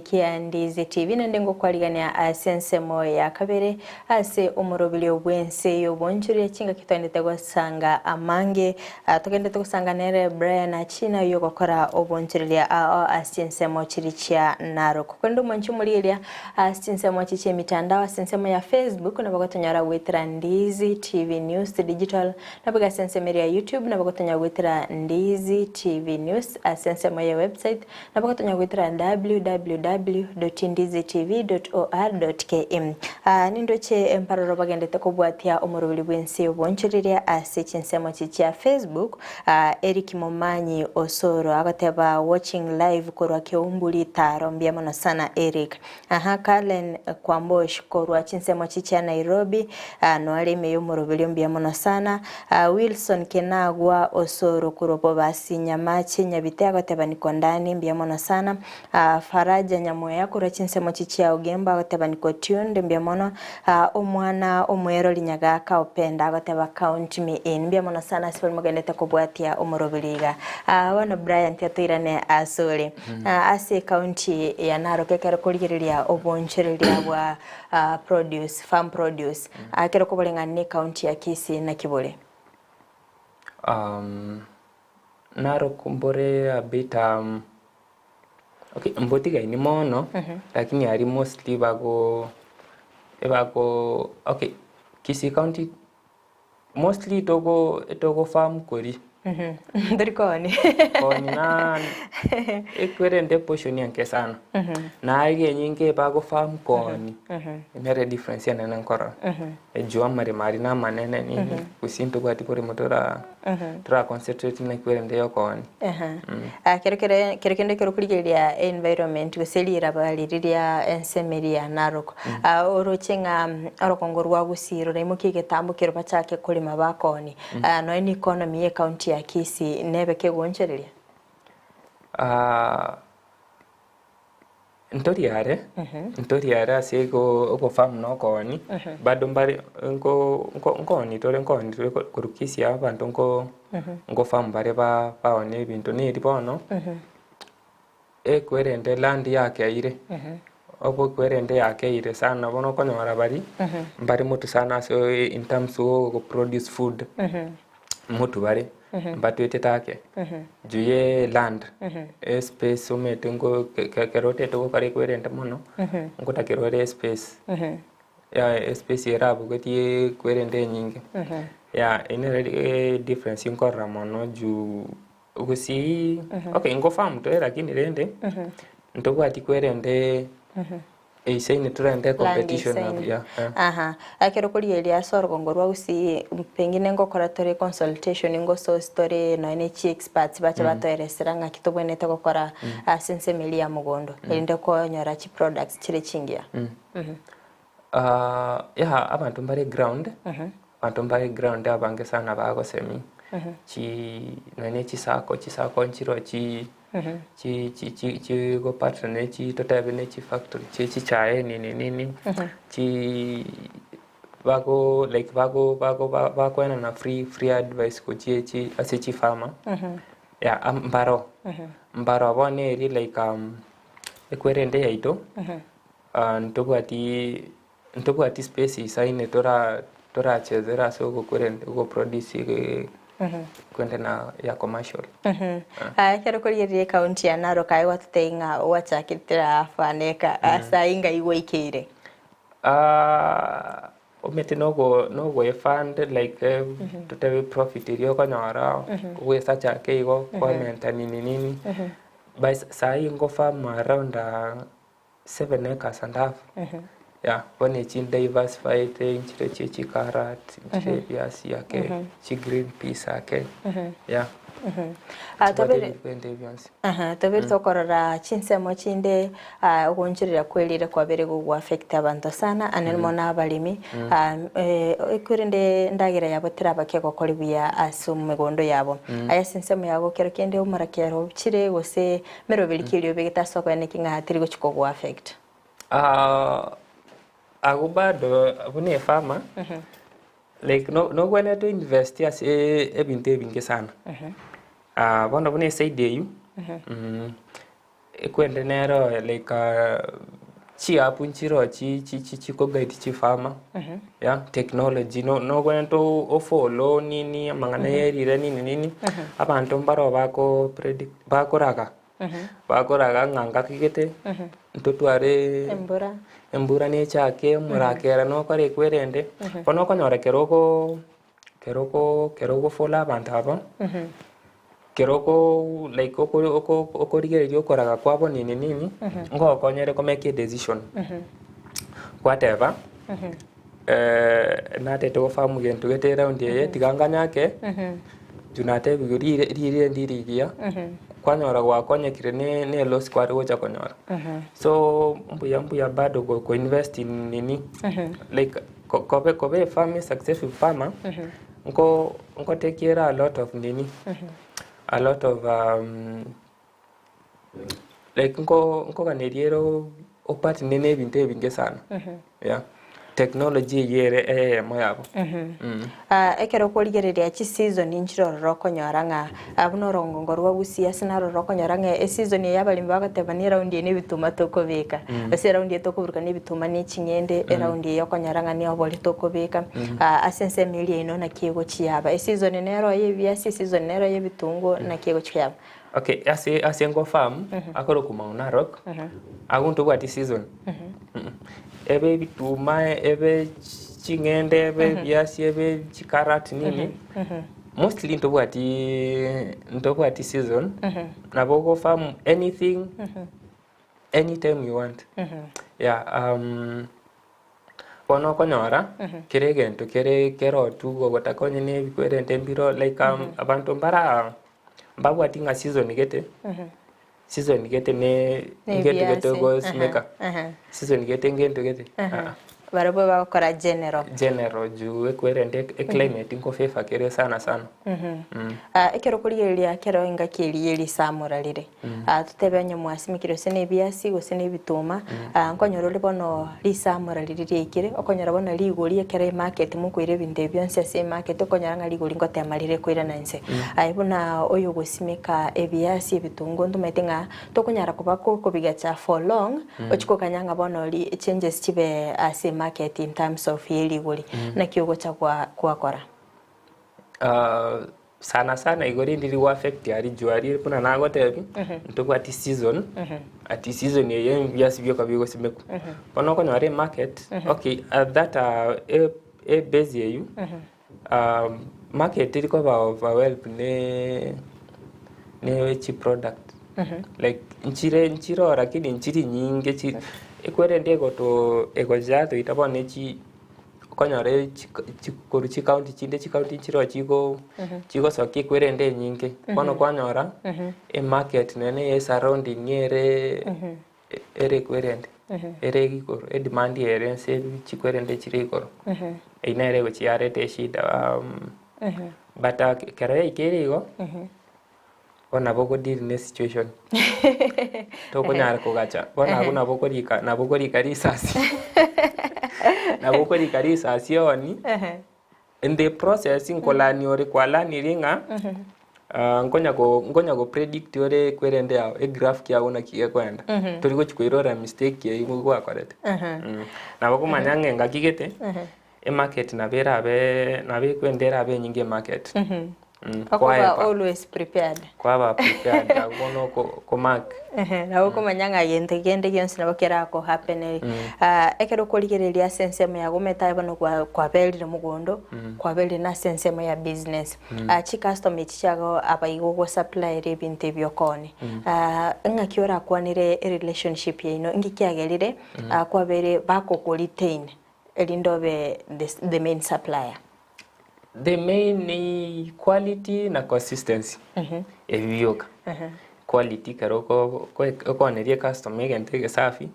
kia Ndizi TV naende ngokwarigania ase ensemo ya kabere ase omoroberio bw'ense y'obonchoria chingaki twaendete gosanga amange ah, togendete gosanga nere Brian Achina oyio ogokora obonchoreria ao ase chinsemo chiri chia Narok. Korende omwanchi omorigereria ase chinsemo echi chi'emitandao ase ensemo ya Facebook nabo gotonyora goetera Ndizi TV News Digital Naboigo ase ensemo eria ya YouTube nabo gotonyara goetera Ndizi TV News, ase ensemo ye website nabo gotonyara goetera www.ndizitv.or.ke. Aa nindoche emparoro bagendete kobwatia omoroberi bw'ense y'obonchoreria ase chinsemo echi chia Facebook. Aa Eric Momanyi Osoro agoteba watching live korwa Keumbu Ritaro mbuya mono sana Eric. Aha Karen Kwambosh korwa chinsemo echi chia Nairobi, noare ime y'omoroberio mbuya mono sana. Wilson Kenagwa Osoro korwa Bobasi Nyamache Nyabite agoteba niko ndani mbuya mono sana. Faraja Nyamweya korwa chinsemo echi chia Ogembo agoteba niko tuned mbuya mono. Omwana omwerori Nyagaka Openda agoteba count me in mbuya mono sana ase baria mogendete kobwatia omoroberio iga. Bono Brian tiga toirane asore. Ase ecounty ya Narok ekero korigereria obonchoreria bwa produce, farm produce, ekero koboreng'ana na ecounty ya Kisii naki bore? Narok mbore a bit okay mbotigaini mono lakini aria mostly bago ebago okay Kisii county Mostly togo togo farm kori. Tori kooni. Kooni na ekwerende portion enke sana. Na iga enyinge bago farm kooni. Nere difference enene nkorora. Ejuu amaremo aria na amanene nini gose ntobwati korema tora tora concentrate na ekwerende ya okooni. Kero kere kero kende ekero okorigereria environment gose riraba riria ria ensemo eria ya Narok, oroche ng'a orogongo rwa Gusii roraimokie egetambo kero bachake korema bakoonie, nonya na economy ye ecounty ya Kisii nebe kegoonchoreria? Ntori are, ntori are ase igo ogofarm na okooni, bado mbare nko nko nkooni tore nkooni tore korwa Kisii aba abanto nko nkofarm bare ba baonia ebinto neri bono, ekwerende land yakeire, obokwerende yakeire sana bono okonyora baria, mbare motu sana ase in terms o goproduce food. Motu bare mbatwetete ake juu ye land espace omanyete nko ekero otagete gokora ekwerente mono ngotakerwa ore espace ya espace erabogotie ekwerente enyinge ya eywo nere difference nkorora mono juu gusii okay nkofarm tore lakini rende ntobwati kwerente Eisaine torente competition Land nabo eisaine. yeah, yeah. Aha. Ekero okorigereria ase orogongo rwa Gusii, pengine ngokora tore consultation ngosource tore nonya ne chi experts bache batoeresera ng'aki tobwenerete gokora ase ensemo eria ya mogondo, erinde konyora chi products chire chingiya. Ah, yeah, abanto mbare ground, abanto mbare ground abange sana bagosemi, chi nonya ne chisacco, chisacco nchiroo chi chi chi chi chigopartner ne chi totebe ne chifactory chie chichae nini nini, chi bago like bago bago bakoenana free free advice gochia echi ase chifarmer, yeah mbaro, mbaro bono eria like ekwerende yaito. Ntobwati ntobwati space isaine tora torachezere ase ogokorende ogoproduce kwende na ya commercial. Aya ekero okorigereria ecounty ya Narok aye gwatotebia ng'a gwachakete half an acre ase ayio ngai gwaikeire? Omanyete nogo nogoefund like totebe profit eria okonyora ogwesacha ake igo kwamenta nini nini by sahi ngofarm around 7 acres and half yeah bono echi ndiversified nchire chie chicarrot nchire ebiasi ake chigreen peas ake yeah Ah, chibwate tobere ebinto binde bionsi. Aha, tobere tokorora chinsemo chinde ah, ogoonchorera kwerire kwabere gogoaffect abanto sana ane mono abaremi ah, eh, ekwerende endagera yabo teraba kegokori buya ase omegondo yabo. Aya ase ensemo yago kero kende omorakera ochire gose Meroberi ki eria obegete ase okoeneki ng'a teri gochia kogoaffect? Agwo bado buna efarmer like nogwenerete oinvest ase ebinto ebinge sana. Bono buna eside eywo, Ekwende nero like chiapp nchiroo chi chi chi chikoguide chifarmer yeah technology no nobwenerete ofollow nini amang'ana ya erire nini nini, abanto mbaro bako predict bakoraga bakoraga ng'a ngaki gete ntotware Embura. embura nechake omorakera nokore ekwerende, bono okonyora ekero ogo Ekero oko ekero ogofollow abanto aba, ekero oko like oko oko okorigereria okoraga kwabo nini nini, ngogokonyere ko make a decision. Gwateba, natete gofarm gento gete eround eye, tiga nganyake, intwe natebigwe rire rire ndiri rigiya, kwanyora gwakonyekire ne ne eloss kware gocha konyora. So, mbuya mbuya bado go koinvest in nini, like. Kobe kobe a farmer, a successful farmer, nko nkotekiera a lot of nini, a lot of like nko nkoganeria ere opatine na ebinto ebinge sana, yeah. Technology eywo ere eyemo yabo. Ah, ekero okorigereria chiseason nchire ororo okonyora ng'a ah, buna orogongo rwa Gusii ase naroro okonyora ng'a eseason eye abaremi bagoteba na eround eye na ebituma tokobeka, gose eround eye tokoburuka na ebituma na eching'ende, eround eye okonyora ng'a na obori tokobeka, ah, ase ensemo eria yaino naki egochi yaba. Eseason nero ya ebiasi, eseason nero ya ebitunguo, naki egochi yaba. Okay, ase ase ngofarm akorokwa Mau Narok, agwo ntobwati season. Ebe ebituma, ebe ching'ende, ebe ebiasi, ebe chicarrot nini, mostly ntobwati ntobwati season, nabo ogofarm anything, anytime you want. Yeah bono okonyora, kera egento kere kero tu gogotaka onye na ebikwerente mbiro like abanto mbara mbabwati ng'a season gete. Season gete ne ngento gete Nebiasi, ogosimeka aha, aha. season gete ngento gete aa. Barabwo bagokora general. General juu ekwerende eclimate nko favor kere sana sana. Ah, ekero okorigereria ekero engaki eria ye risamora rire, ah, totebe onye mwasimekire gose na ebiasi gose na ebituma, ah, nkonyora ore bono risamora riria riaikire, okonyora bono rigori ekero emarket mokoira ebinto ebi bionsi ase emarket okonyora ng'a rigori ngotema rire koirana inse. Aye buna oyogosimeka ebiasi, ebitunguo ntomaete ng'a tokonyara koba kokobigacha for long, ochie koganya ng'a bono ri changes chibe ase emarket in terms of ye rigori. Naki ogocha gwa gwakora? Sana sana igo rende rigo affect aria jua rire buna nagotebia, ntobwati season, ati season eye ebiasi bioka bigosimekwa. Bono okonyora emarket, okay that ebase eywo. Market teri koba overwhelmed ne ne chiproduct like nchire nchiroo lakini nchiri nyinge chi ekwerende egoto egocha toita bono echi okonyora echi chi korwa chicounty chinde chicounty nchiroo chigo chigosokia ekwerende enyinge bono kwanyora emarket nonye na esurrounding ere ere ekwerende ere igoro edemand ere ense chikwerende chire igoro eyio nere egochia yareta eshida but ekero yaikeire igo bono nabo ogo deal na esituation tokonyara kogacha bono abwo nabo okorika nabo okorika risasi nabo okorika risasi on In the process nkolania ore kwalanirie ng'a nkonya ko nkonya go predict ore ekwerende yao egraph kiago naki gekoenda tori gochi koirora mistake eywo gwakorete. Nabo okomanya ng'a engaki gete emarket nabo erabe nabo ekwenda erabe enyinge emarket. Okoba Kwaeba always prepared. kwaba prepared abwo bono oko okomark. Ehe, nabo okomanya ng'a gento kende gionsi nabo kerako happen. Ah, ekero okorigereria ase ensemo yago omanyete aye bono kwa kwaberire mogondo, kwaberire na ase ensemo ya business. Ah, chicustomer echi chiago abaiga ogosupplyera ebinto ebi okoonia. Ah, ng'aki orakwanere erelationship yaino, inki kiagerire ah, kwabeire bakokoretain erinde obe the the main supplier? The main ni quality na consistency ebi bioka. Quality ekero okooneria ecustomer egento egesafi,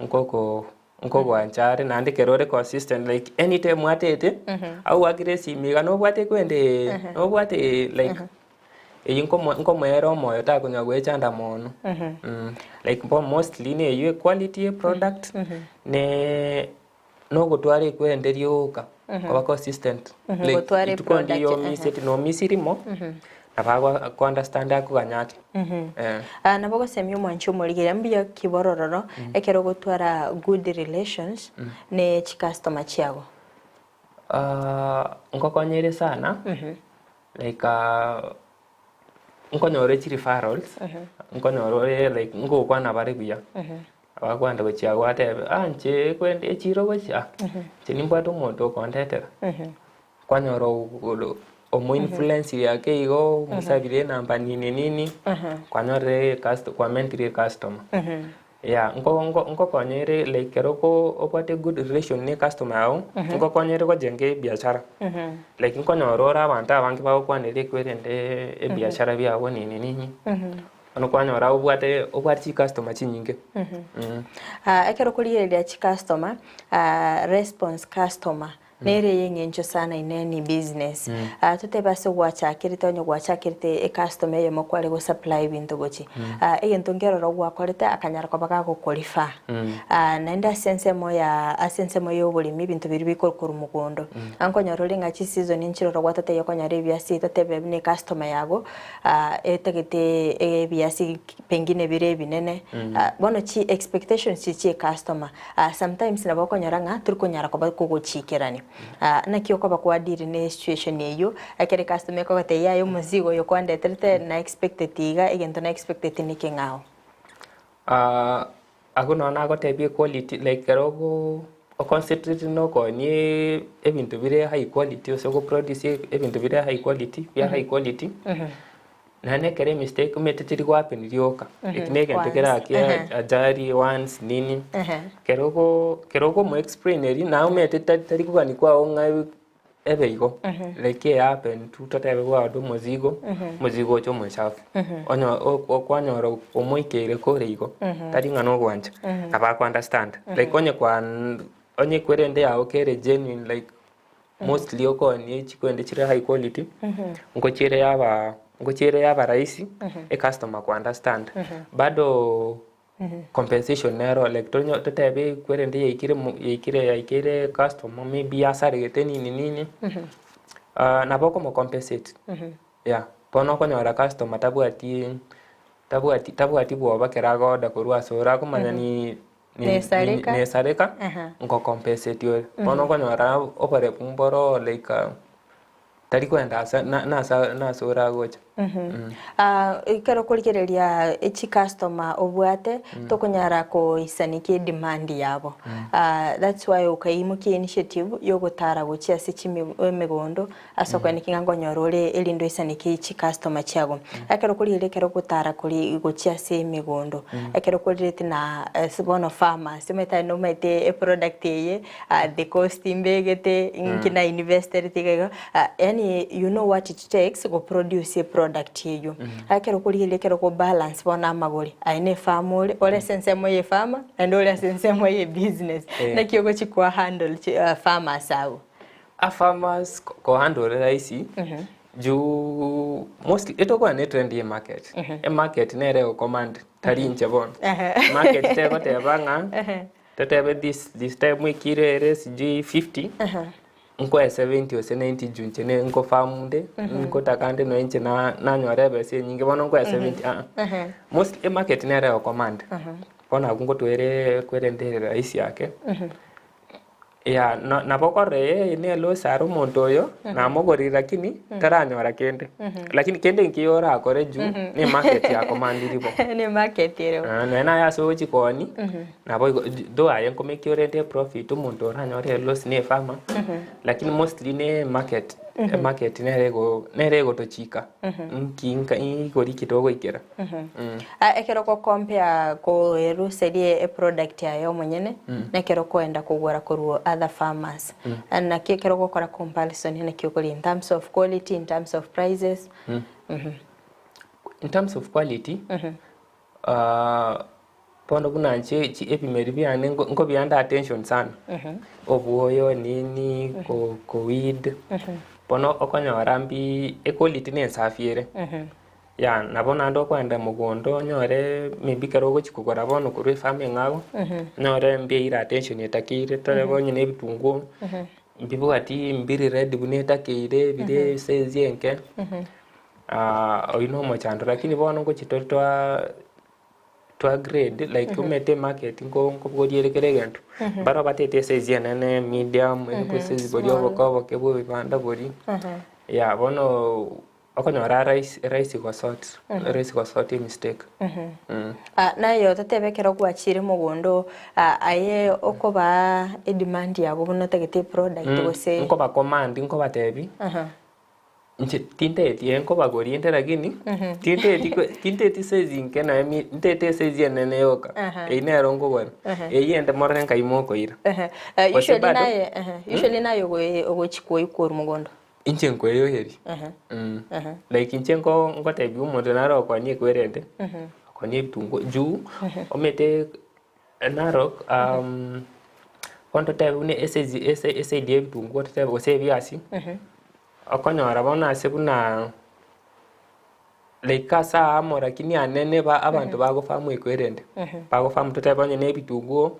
nkoko nkogoancha are naende ekero ore consistent like anytime atete, agoakire esimi iga nobwate ekwende ee, nobwate ee like eywo nkomo nkomoera omoyo takonya goechanda mono. Like bo mostly na eywo equality ya eproduct ne. Nogotwara ekwende rioka, koba consistent. Like Gotwara rituko eproduct, ndiyo omiseti, nomisi rimo, Nabo ago understand akoganya ake. Eh. Ah, nabo ogosemia omwanchi omorigereria mbuya ki borororo ekero ogotwara good relations ne chicustomer chiago? Ah, nkokonyere sana like ah, nkonyore chi referrals, nkonyora ore like ngokwana bare buya, abakwenda gochia agwo atebe ah inche kwende echiro gochia ah, inche nimbwate omonto okondetera. Kwanyora omoinfluencire ake igo, omosabire enamba nini nini, kwanyorire ecust kwamentire ecustomer. Yeah, nko nko nkokonya ere like ekero oko obwate good relation na ecustomer yago, nkokonya ere gojenga ebiashara. Like nkonyora ore abanto abange bagokwanera ekwerende ebiashara biago nini nini, bono kwanyora obwate obwate chicustomer chinyinge. Ekero okorigereria chicustomer, response customer, Nere ey'engencho sana in any business. Ah, totebe ase gwachakerete onye gwachakerete ecustomer eyemo kware go supply ebinto gochia. Ah, egento nkeroro gwakorete akanyara koba gagokorifer. Ah, naende ase ensemo ya ase ensemo ya oboremi ebinto biria bikorwa korwa mogondo. Ah, nkonyora ore ng'a chiseason nchiroro gwatotebia okonyora ebiasi totebe buna ecustomer yago ah, etagete ebiasi pengine bire ebinene. Ah, bono chi expectations chiria chia ecustomer. Sometimes nabo okonyora ng'a tori konyara koba kogochikerania. Naki okoba kwa deal ne situation eyio, ekero ecustomer ekogotebia yaya omozigo oyo kwandeterete na expected iga, egento na expected neke ng'ao. Abwo nonye nagotebia equality like ekero ogo oconcentrate na okoonia ebinto bire high quality gose ogoproduce ebinto bire high quality bia high quality. Naende ekero emistake omanyete teri go happen rioka, eki na egento Once. kerakie Ehe. ajali once nini, Ehe. ekero ogo ekero okomo explain eria naye omanyete tari tari kogania kwago ng'a ebe igo, like e happen tu totebe gwaorder omozigo, omozigo oche omochafu, onye o- okwanyora omoikeire kore igo, tari ng'a nogwancha, nabo ako understand. Like onye kwan onye kwerende yago kere genuine like. Mostly okoonia chikwende chire high quality, ngochiere yaba ngochiere yaba rahisi ecustomer ku understand. Bado compensation nero like tonyo totebe ekwerende yaikire mo yaikire yaikeire customer maybe yasaregete nini nini, nabo okomo compensate yeah. Bono okonyora customer tabwati tabwati tabwati bwoba ekero ago order korwa asore akomanya ni Nesareka. nesareka Aha. nkocompensate ore. Bono okonyora oboremu mboro like tari koenda ase na- nasa nase oragocha. Ah, ekero okorigereria echicustomer obwate, tokonyara koisanekia edemand yabo. Ah, that's why okaimokia initiative yogotara gochia ase chimi emegondo, Ase okwenekia ng'a nkonyora ore erinde oisaneke chicustomer chiago. Ekero okorigereria ekero ogotara kori gochia ase emegondo, ekero okorireti na ase bono farmers, omanyete aye nomanyete eproduct eye the cost mbegete, nki na investerete iga iga, yaani you know what it takes go produce eproduct eywo. Ekero okorigereria ekero oko balance bono amagori, aye ne efarm ore, ore ase ensemo ya efarmer naende ore ase ensemo ya ebusiness, naki ogochi kwa handle chi farmers abwo. A farmers kohandle rahisi juu mostly etokwana ne trend ye market emarket nere egocommand tari inche bono market tegoteba ng'a totebe this this time ekiro ere sijui 50 nkoe 70 gose 90 juu inche ne nkofarm nde nkotaka nde nonye inche na nanyora ebesa enyinge bono nkoe 70 aa mostly emarket nere egocommand bono abwo ngotwere kwerende rahisi ake. Yeah, na- nabo okorora ee ne loss are omonto oyo, namogorire lakini taranyora kende. Lakini kende nkiyo orakore juu, ne market yakomandiri bo. Ne market ere bo. Ah, nonya naye ase ogochi koonia, nabo igo though aye nkomeki orente eprofit omonto oranyore eloss ne efarmer, lakini mostly ne emarket, emarket nere ego nere egotochika nki nka igori ki togoikera. Ah, ekero ogocompare koeruseria eproduct yaye omonyene, na ekero okoenda kogora korwa other farmers, naki ekero ogokora comparison naki okoria in terms of quality, in terms of prices? In terms of quality, bono buna inche chi ebimeri biane nko nkobianda attention sana, obwoyo nini, ko koweed, bono okonyora mbi equality na ensafi ere. Yeah, nabo naende okoenda mogondo onyore maybe ekero ogochia kogora bono korwa efarm eng'ao, onyore mbiaire attention etakeire, torebe onye na ebitunguo, mbibwati mbiri ready buna etakeire, bire size enke. Oyio na omochando lakini bono ngochia tore twa twa grade like omanyete emarket nko nkobogoria ere kera egento, mbaro batete esize enene, medium, size boria oboke oboke bwa ebibanda boria, yeah bono okonyora rahisi rahisi gosort rahisi gosort emistake. Naye totebe ekero gwachire mogondo aye okobaa edemand yabo buna otagete eproduct gose. Nkobacommand nkobatebia. Inche tinteti ee nkobagoria inde lakini tinteti ko tinteti size inke naye mi ntete esize enene yoka, eyio nero nkogora, eyio ende morore nkai mokoira. Gose Usually bado naye usually naye ogo ogochi kwoyia korwa mogondo. Inche nkoeyoeria like inche nko ngotebia omonto nare okonia ekwerende, okonia ebitunguo juu omanyete Narok bono totebe buna esaizi ese eside ya ebitunguo totebe gose ebiasi, okonyora bono ase buna like ase aamo lakini anene ba abanto bagofamu ekwerende, bagofamu totebe onye na ebitunguo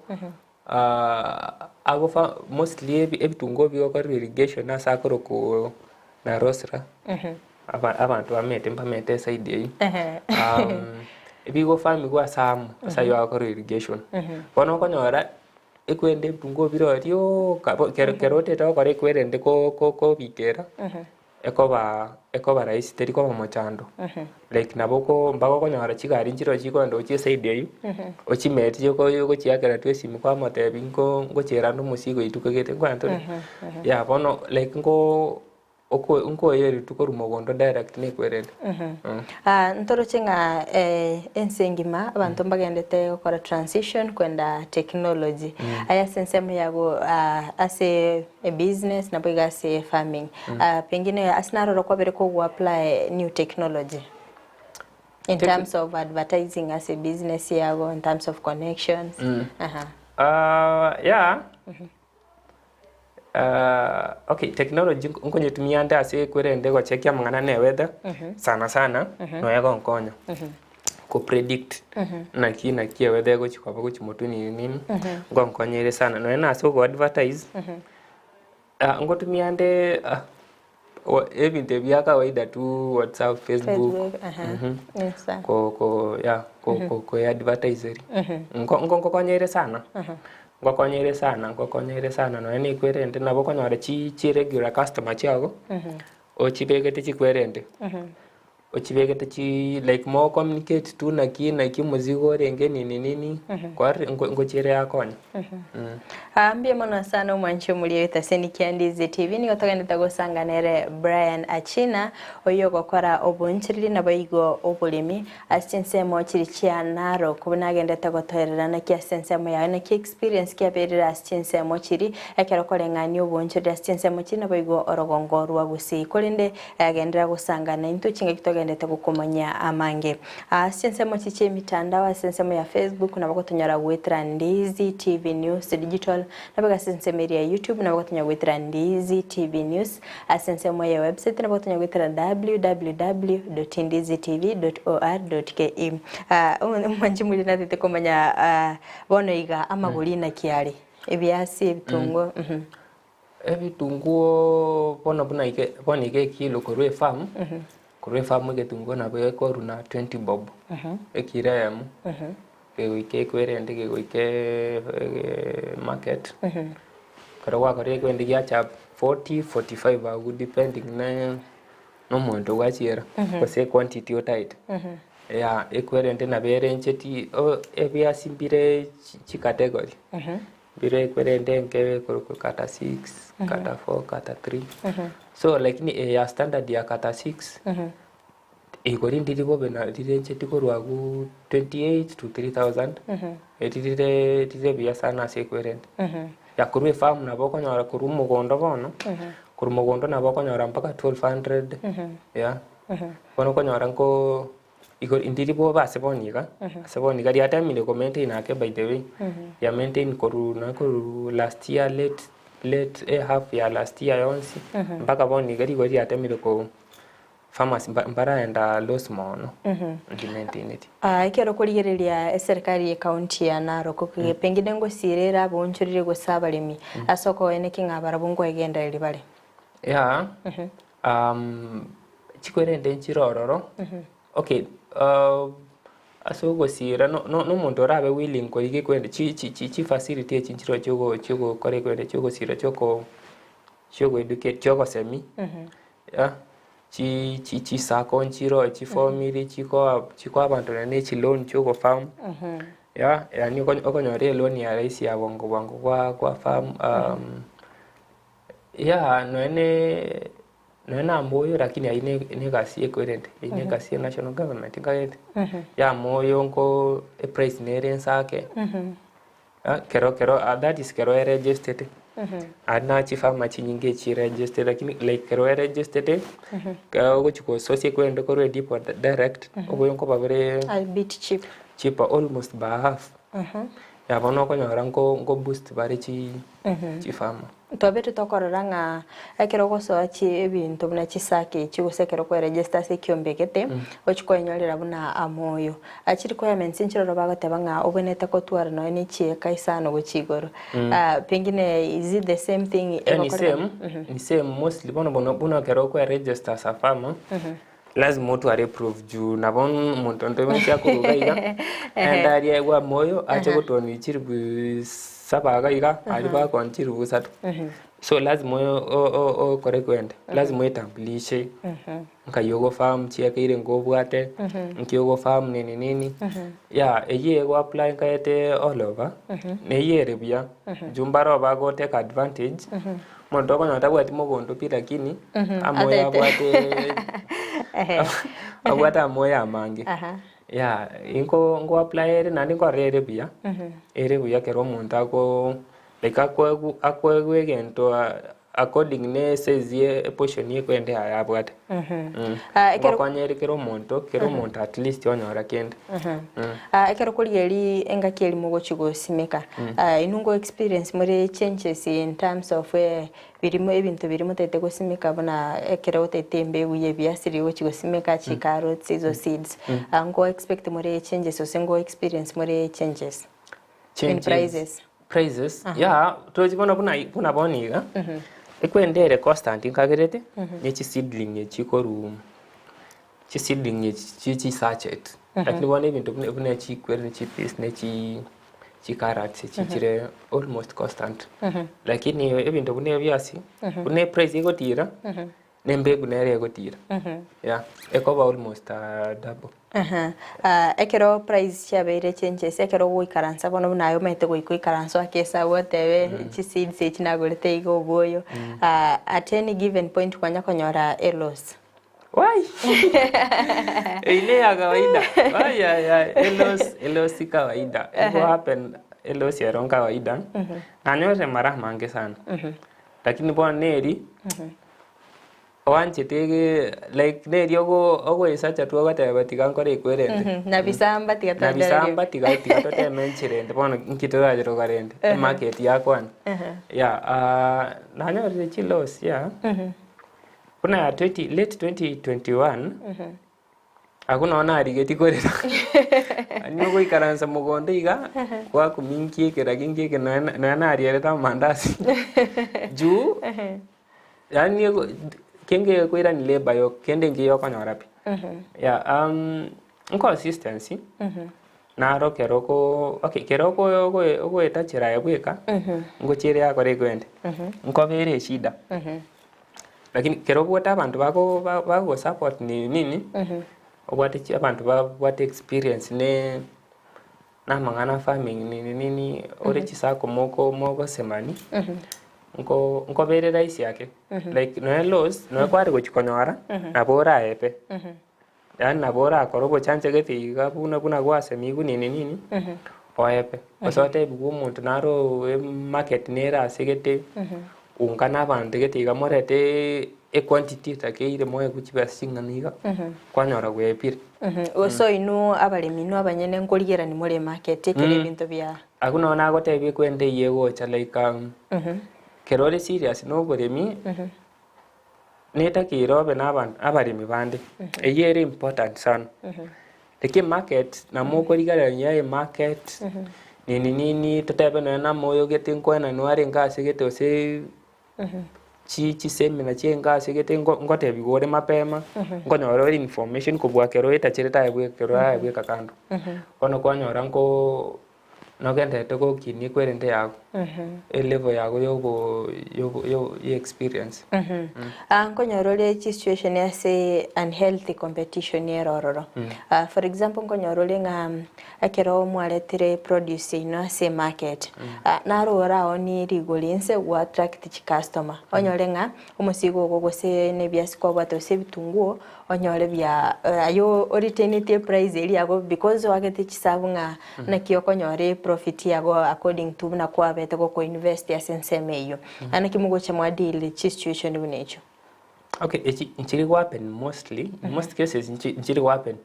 agofa mostly ebi ebitunguo bigokorerwa irrigation ase akorokwa Narosra. Aba abanto bamete mbamete eside eyio ebigofamigwa ase amo ase aywo agokorwa irrigation. Bono okonyora ekwende ebitunguo bire oo rioka bo kero kero otete gokora ekwerende ko ko kobikera ekoba ekoba rahisi teri koba mochando. Like nabo oko mpaka okonyora chigari nchiroo chikoenda gochia eside eywo ochimetie oko ogochiakera tu esimi kwamotebia nko ngochiera ande omosigo rituko gete nkoenda tore yeah bono like nko Oko nkoye rituko korwa mogondo direct nekwerende. Ntoroche ng'a ense engima abanto mbagendete gokora transition kwenda technology. Aye ase ensemo yago ase ebusiness nabo iga ase farming. Pengine ase naroro kwabere kogo apply new technology in terms of advertising ase ebusiness yago, in terms of connections. Yeah. Okay, technology nkonyetumia ande ase ekwerende gochekia amang'ana na eweather, sana sana, nonya egonkonya ko predict naki naki eweather egochi koba gochi motwe nini nini, ngonkonya ere sana. Nonya na ase ogo advertise, ngotumia ande ebinto ebi bia kawaida tu whatsapp, facebook, Facebook, aha. Yes, sir. ko ko yeah ko ko koeadvertiseria. Nko nko nkokonya ere sana, nkokonya ere sana nkokonya ere sana nonya na ekwerende nabo okonyora chi chiregular customer chiago, ochibegete chikwerende, ochibegete chi like mo communicate tu naki naki omozigo orenge nini nini, kwarire nko nkochiere yakonya. Mbuya mono sana omwanchi omoria oetaseni kia Ndizi TV nigo togenderete gosanga nere Brian Achina oyio ogokora obonchoreri naboigo oboremi ase chinsemo chiri chia Narok buna agenderete gotoerera naki ase ensemo yaye naki experience kiaberire ase chinsemo chiri ekero koreng'ania obonchoreri ase chinsemo chiri naboigo orogongo rwa Gusii korende agenderera gosanga naintwe chingaki togenderete gokomanyia amange. Ase ensemo echi chi'emitandao ase ensemo ya Facebook nabo gotonyora goetera Ndizi TV News Digital, nabo ase ensemo eria ya YouTube nabo gotonyora goetera Ndizi TV News, ase ensemo ya website nabo gotonyora goetera www.ndizitv.or.ke. Omwanchi moria natete komanya bono iga amagori naki are, ebiasi, ebitunguo. Ebitunguo bono buna ike bono iga ekilo korwa efarm, korwa efarm egetunguo nabo gekorwa na twenty bob, ekilo eyemo, kegoika ekwerende kegoika market, ekero gwakorire ekwerende giacha forty, forty five abwo depending na na omonto gwachiera, gose equantity otaete. Yeah ekwerende nabo erencheti ebiasi mbire chicategory. Mbire ekwerende enke ekorokwa kata 6, kata 4, kata 3. So lakini eye ya standard ya kata 6, igo rinde ribobe na rirencheti korwa agwo 28 to 3000, eri rire rire buya sana ase ekwerende. Ya korwa efarm nabo okonyora korwa omogondo bono, korwa mogondo nabo okonyora mpaka 1200, yeah. Bono okonyora nko Igo ndiri bobe ase bono iga, ase bono iga riatemire ko maintain ake by the way, ria maintain korwa nonya korwa last year late late eh half ya last year yonsi, mpaka bono iga rigo riatemire ko farmers mba mbaraenda loss mono, ri maintaineti. Ekero okorigereria eserikari ye county ya Narok, pengine ngosiira ere aboonchorire gose abaremi ase okoeneki ng'a barabwo nkoegendereria bare? Yeah, Chikwerende nchire ororo, okay ase ogosiira no- no- nomonto orabe willing korigia ekwende chi- chi- chi- chifacility echi nchire chiogo chiogokora ekwende chiogosira chioko chiogoeducate chiogosemi, chi- chi- chisacco nchire chifomiri chikoa chikoa abanto naende ne chiloan chiogofarm, yaani okonyora eloan ya rahisi ya bwango bwango gwa gwafarm yeah nonya ne nonya na moyo lakini aywo ne ne egasi ekoirente, eywo ne egasi ya national government nkaete, ya moyo nko eprice nere ense ake, kero kero that is kero eregistete, aria na chifarmer chinyinge chiregistete lakini like kero eregistete, ekero ogochi gososia ekwende korwa edepot direct, oboyo nkoba bore A bit cheap. cheaper almost by half. Ya bono okonyora nko nko boost bare chi chifarmer. Twabete tokorora ng'a ekero ogosoa chi ebinto buna chisake echi gose ekero kweregister ase ekiombe gete, ochie koenyorera buna amoyo. Chi requirements nchiroro bagoteba ng'a obwenerete kotwara nonya ne chieka isano gochia igoro. Pengine is it the same thing Eh, ni egokoreka? same, ni same mostly bono bono buna ekero okweregister as a farmer, lazima otware proof juu nabo omonto onde bwensi akoruga iga, aende aria aegwe amoyo ache gotuonia chiribu saba iga iga, aria bakooni chiribu isato. So lazima o- o- okore kwende, lazima oetambulishe, nkai ogofarm, chieka ire nkobwate, nki ogofarm nini nini, yeah eywo ego apply nkaete all over, na eywo ere buya, juu mbaro bagotake advantage. Omonto okonyora tabwati mogondo pi lakini amoyo Ataete. abwate abwate amoyo amange. Aha. Yeah, inko nko apply ere naende nkorora ere buya, ere buya ekero omonto ako like akoegwa akoegwa egento according ne esize ye eportion ekoenda yaye abwate. Ah, ekero- Ngokonya ere kera omonto, kera omonto at least onyora kende. Ah, ekero korigereria engaki eria mogochia gosimeka, ah, inwe ngo experience more changes in terms of eh, birimo ebinto biria motagete gosimeka buna ekero otagete embegu ya ebiasi riria ogochia gosimeka chicarrots ezo seeds, ah, ngo expect more changes gose ngo experience more changes in Changes. prices? Prices, yeah, tochi bono buna buna bono iga, ekwende ere constant nkagerete, ne chiseedling echi korwa chiseedling echi chie chisachet, lakini bono ebinto buna buna chikwere ne chipeas ne chi chicarrots echi chire almost constant. Lakini ebinto buna ebiasi, buna eprice egotira, na embegu nere egotira, yeah, ekoba almost double. Aha, ah, ekero price chiabeire changes, ekero ogoikaransa bono buna aye omanyete goika oikaranse oake esabu otebe chiseeds echi nagorete iga oboyo, ah, at any given point kwanya konyora eloss. Wai! Eyio ne ya kawaida. Ai ai ai, eloss eloss si kawaida. Ego happen eloss ero nkawaida. Nanyorire mara amange sana. Lakini bono neri, oanchete ege like neri ogo ogoesacha tu ogoteba tiga nkore ekwerende. Nabisamba tiga Na twendererie. bisamba tiga tiga toteme enchera ende bono nki torache tokore ende. Emarket yakwana. Yeah, nanyorire chiloss yeah. Buna 20 late 2021, agwo noo narigetie korera, yaani ogoikaransa mogondo iga, gwakumia inki eke naki inki eke nonya nonya narierete amandasi, juu yaani ego kenge ekoirani labour yoka, kende nkiya okonyora pi. Yeah inconsistency, naro kero oko okay kero oko ogoetachera aye bweka, ngochia ere yakora ekwende, nkoba ere eshida. Lakini kero obwate abanto bako bagosupport nini nini, obwate chi abanto babwate experience ne na amang'ana a farming nini nini, ore chisacco moko mogosemani, nko nkobere rahisi ake, like nonya loss, nonya kware gochi konyora, nabo oraepe. Yaani nabo orakore obochanchegete iga buna buna gwasemigwe nini nini, oepe. Gose otebigwe omonto naro emarket nere ase gete, unga na abanto gete iga morete equantity etakeire moegwe chibesa ching'ana iga, kwanyora gwepire. Gose inwe abaremi inwe abanyene nkorigerani more emarket ekero ebinto bia. Abwo nabo nagotebia ekwende eywo egocha like kero ore serious na oboremi. Netakeire obe na abanto abaremi bande, eyio ere important sana. Eke emarket nabo okorigereria emarket nini nini totebe nonya na amoyo gete nkoenanwa arenge ase gete gose. chi chiseminar chia engasi egete nko ngotebiwa ore mapema, nkonyora ore information kobua ekero etachire aye bweka ekero aye bweka kando. Bono kwanyora nkoo nogendererete gokinia ekwerende yago, elevel yago yogo yogo yo ya experience. Ah, nkonyora ore chisituation ase unhealthy competition ere ororo. Ah, for example nkonyora ore ng'a ekero mwaretire produce yaino ase emarket, ah, naro oraonie rigori inse go attract chicustomer. Onyore ng'a omosigo ogo gose na ebiasi kwabwate gose ebitunguo, onyore bia aye oretaineti eprice eria yago because oagete chisabu ng'a naki okonyora eprofit yago according to buna kwabete goko invest ase ensemo eyio. Naki mogocha mwa deal chisituation buna echio? Okay, echi nchiri go happen mostly, in most cases nchi nchiri go happen.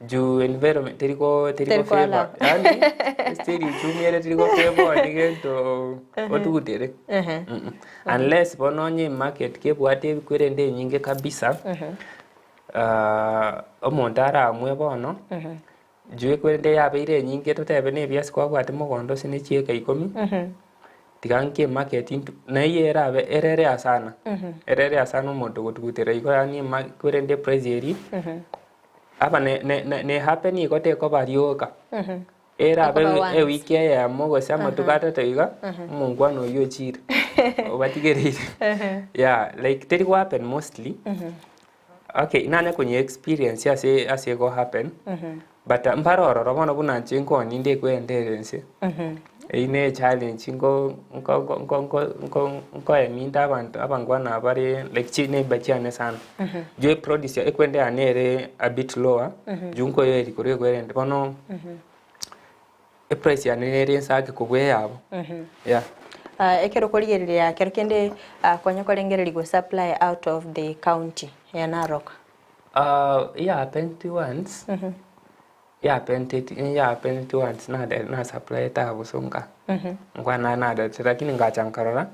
Juu environment teri go teri Teri go favor. koallow. Yaani still uchumi ere teri go favor onde gento otugutere. Mm. Unless bono onye emarket kebwate ebikwerende enyinge kabisa, omonto aramue bono, juu ekwerende yabeire enyinge totebe na ebiasi kwabwate mogondo ase ne chieka ikomi, tiga nki emarket intwe naiyo erabe ere rare sana, ere rare sana omonto ogotugutera igo yaani ema ekwerende eprice eria, aba ne ne ne happen igo tekoba rioka. Erabe Ekoba once. ewiki eyemo gose amatuko atato iga, omongwana oyio ochire, obatigereire. Yeah, like teri go happen mostly, okay nanye konye experience ase ase ego happen, but mbare ororo bono buna inche nkoni nde kwendera ense, eyio ne echallenge nko nko nko nko nko nkoeminta abanto abangwana bare like chineighbour chiane sana. Juu eproduce ekwende yane ere a bit lower, juu nkoyoeria korwa ekwerende bono eprice yane nere ense ake kobua eyabo, yeah. Ekero okorigereria kero kende konya korengereria go supply out of the county ya Narok. Ehappent once, ehappenteti ehappenteti once nade nasupplyete aa Bosonga, nkwana nadete lakini ngacha nkarora,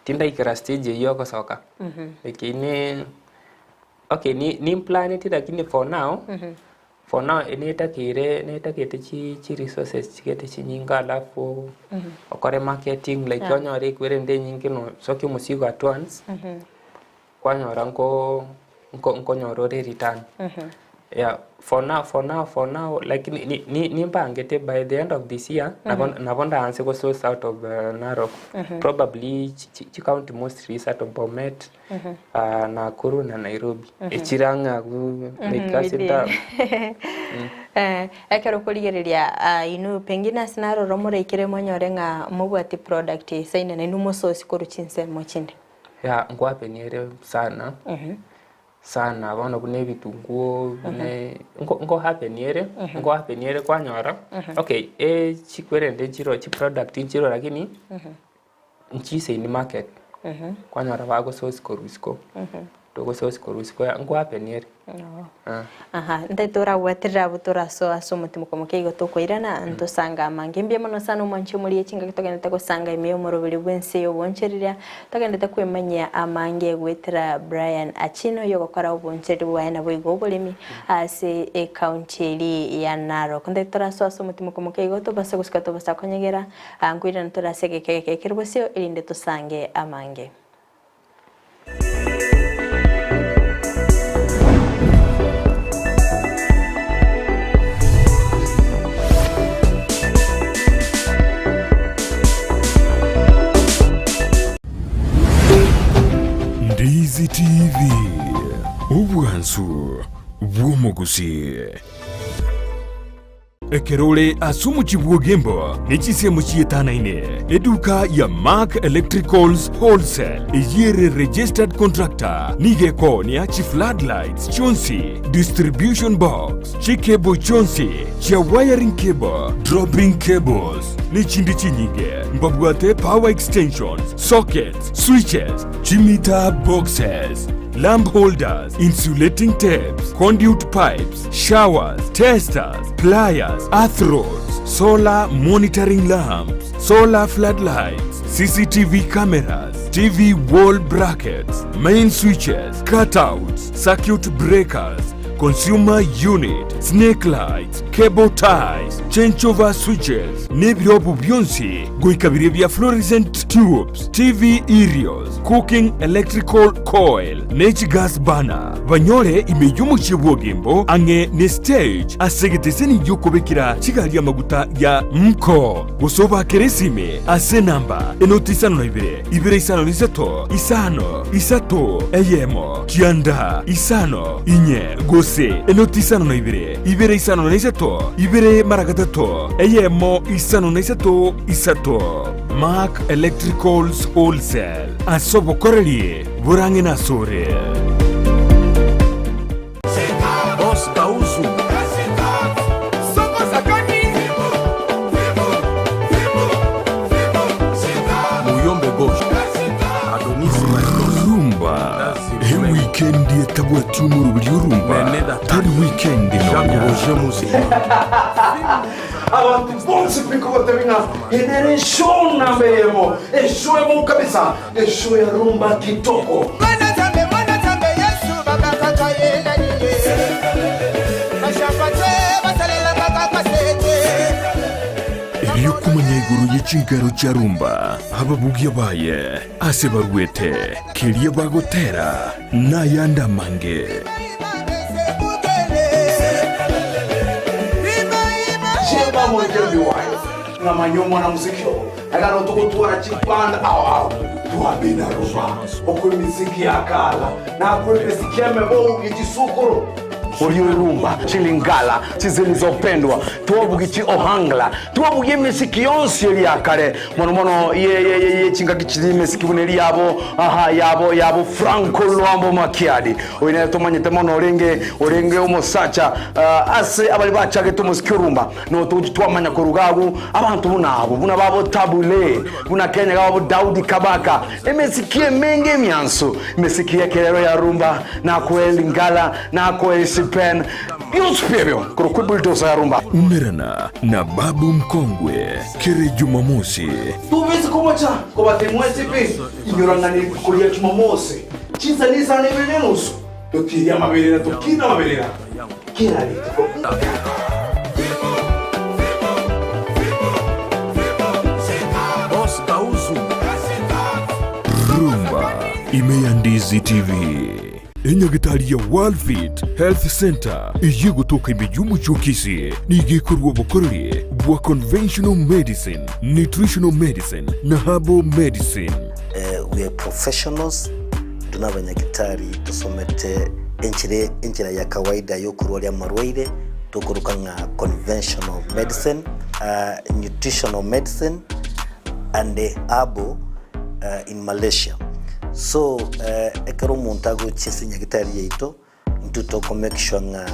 tindaikera stage eywo yogosoka, like ine okay ni nimplaneti lakini for now, for now netakeire netagete chi chiresources chigete chinyinge alafu okore marketing like onyore ekwerende enyinge nosokie omosigo at once. Kwanyora nko nko nkonyora ore return. Yeah, for now for now for now like ni ni ni nimbangete by the end of this year nabo nabo ndaanse go source out of Narok. Probably chi chi chicounty mostly out of Bomet, Nakuru na Nairobi. Echire ang'e abwo like ase Within. nta Eh, ekero okorigereria ah, inwe pengine ase naroro moraikere monyore ng'a mobwati product eisaine nainwe mosource korwa chinsemo chinde. Ya nkwapenia ere sana, sana bono buna ebitunguo buna nko nkohapenia ere, nkohapenia ere kwanyora, okay chikwerende nchiro chiproduct nchiro lakini nchisaini market, kwanyora bagosource korwa isiko, togosource korwa isiko nkohapenia ere. Aha, ntaete oragweterere abwo torasoa ase omotimoko moke igo tokoirana, ntosanga amange. Mbuya mono sana omwanchi omoria chingaki togenderete gosanga ime y'omoroberi bw'ense y'obonchereria, togenderete kwemanyia amange goetera Brian Achino oyogokora obonchereri bwaye naboigo oboremi ase ecounty eria ya Narok. Ntaete torasoa ase omotimoko moke igo tobase gosika tobasa konyegera, nkoirana tore ase egeka egeke ekere bosio erinde tosange amange. Ndizi TV, obwansu bw'omogusii. Ekero ore ase omochie bw'Ogembo ne chinsemo chietanaine, eduka ya Mark Electricals Wholesale eyio ere registered contractor nigo ekoonia chi floodlights chionsi, distribution box, chicable chionsi chia wiring cable, dropping cables ne chinde chinyinge. Mbabwate power extensions, sockets, switches, chimeter boxes, lamp holders, insulating tapes, conduit pipes, showers, testers, pliers, earth rods, solar monitoring lamps, solar floodlights, CCTV cameras, TV wall brackets, main switches, cutouts, circuit breakers, consumer unit, snake lights, cable ties, changeover switches, na ebirobu bionsi goika biria bia fluorescent tubes, TV aerials, cooking electrical coil, ne chigas burner. Banyore ime y'omochie bw'Ogembo ang'e ne stage ase egeteseni gi'okobekera chigari amaguta ya Mko. Gose obakere esime ase enamba enoti 52 253 5 3 1 9 5 4 gose enoti 52 253 2 mara gatato 1 53 3. Mark Electricals Wholesale ase obokoreri borang'e nasore. Boss Kauzu. Muyombe Gauche. Adonis Maestros. Rumba ewikendi etabwati omoroberi orumba tari wikendi Jacques nonya. Roger Muzi. Abantu bonsi pi kogotebi ng'a ere nere eshow namba eyemo, eshow emo kabisa, eshow ya rumba kitoko. Erio komanya igoro ye chinkero chia rumba, ababugia baye, ase baruete, keria bagotera, na ayande amange. Cheba moikebi wayo ng'amanya omwana muziki oo ekero togotwara chiband ao ao twabina rumba okwo emiziki ya kala na okwo emiziki emebogi chisukuru Orio rumba chilingala chizilizopendwa twabugi chi ohangla twabugi emisiki yonsi eri yakare mono mono ye ye ye ye chingaki chiri emisiki buna eri yabo aha yabo yabo Franco Luambo Makiadi oyo nere tomanyete mono orenge orenge omosacha uh, ase abari bachagete omosiki orumba no togochi twamanya koruga agwo abanto buna abo buna babo Tabule buna Kenya gabo Daudi Kabaka emesiki emenge emianso emesiki y'ekerero ya rumba nakoe Lingala nakoe Sipen bionsi pi ebio korokwa ebulldozer ya rumba. Umerana na Babu Mkongwe kere Jumamosi. Tobise komocha kobatebi mwensi pi, inyora ng'a nerituko ria Jumamosi, chinsa nisano ibere na enusu, totirie amaberera tokine amaberera kera rituko. Boss Kauzu. Rumba ime ya Ndizi TV. Enyagitari ya Worldfit Health Center eyio egotoka ime y'omochie o Kisii nigo ekorua obokoreri bwa conventional medicine, nutritional medicine na herbal medicine. We are professionals, intwe nabanyagitari tosomete enchera enchera ya kawaida yokorwaria amarwaire tokoroka ng'a conventional medicine, nutritional medicine and herbal in Malaysia. So ekero omonto agochia ase enyagitari yaito, intwe toko make sure ng'a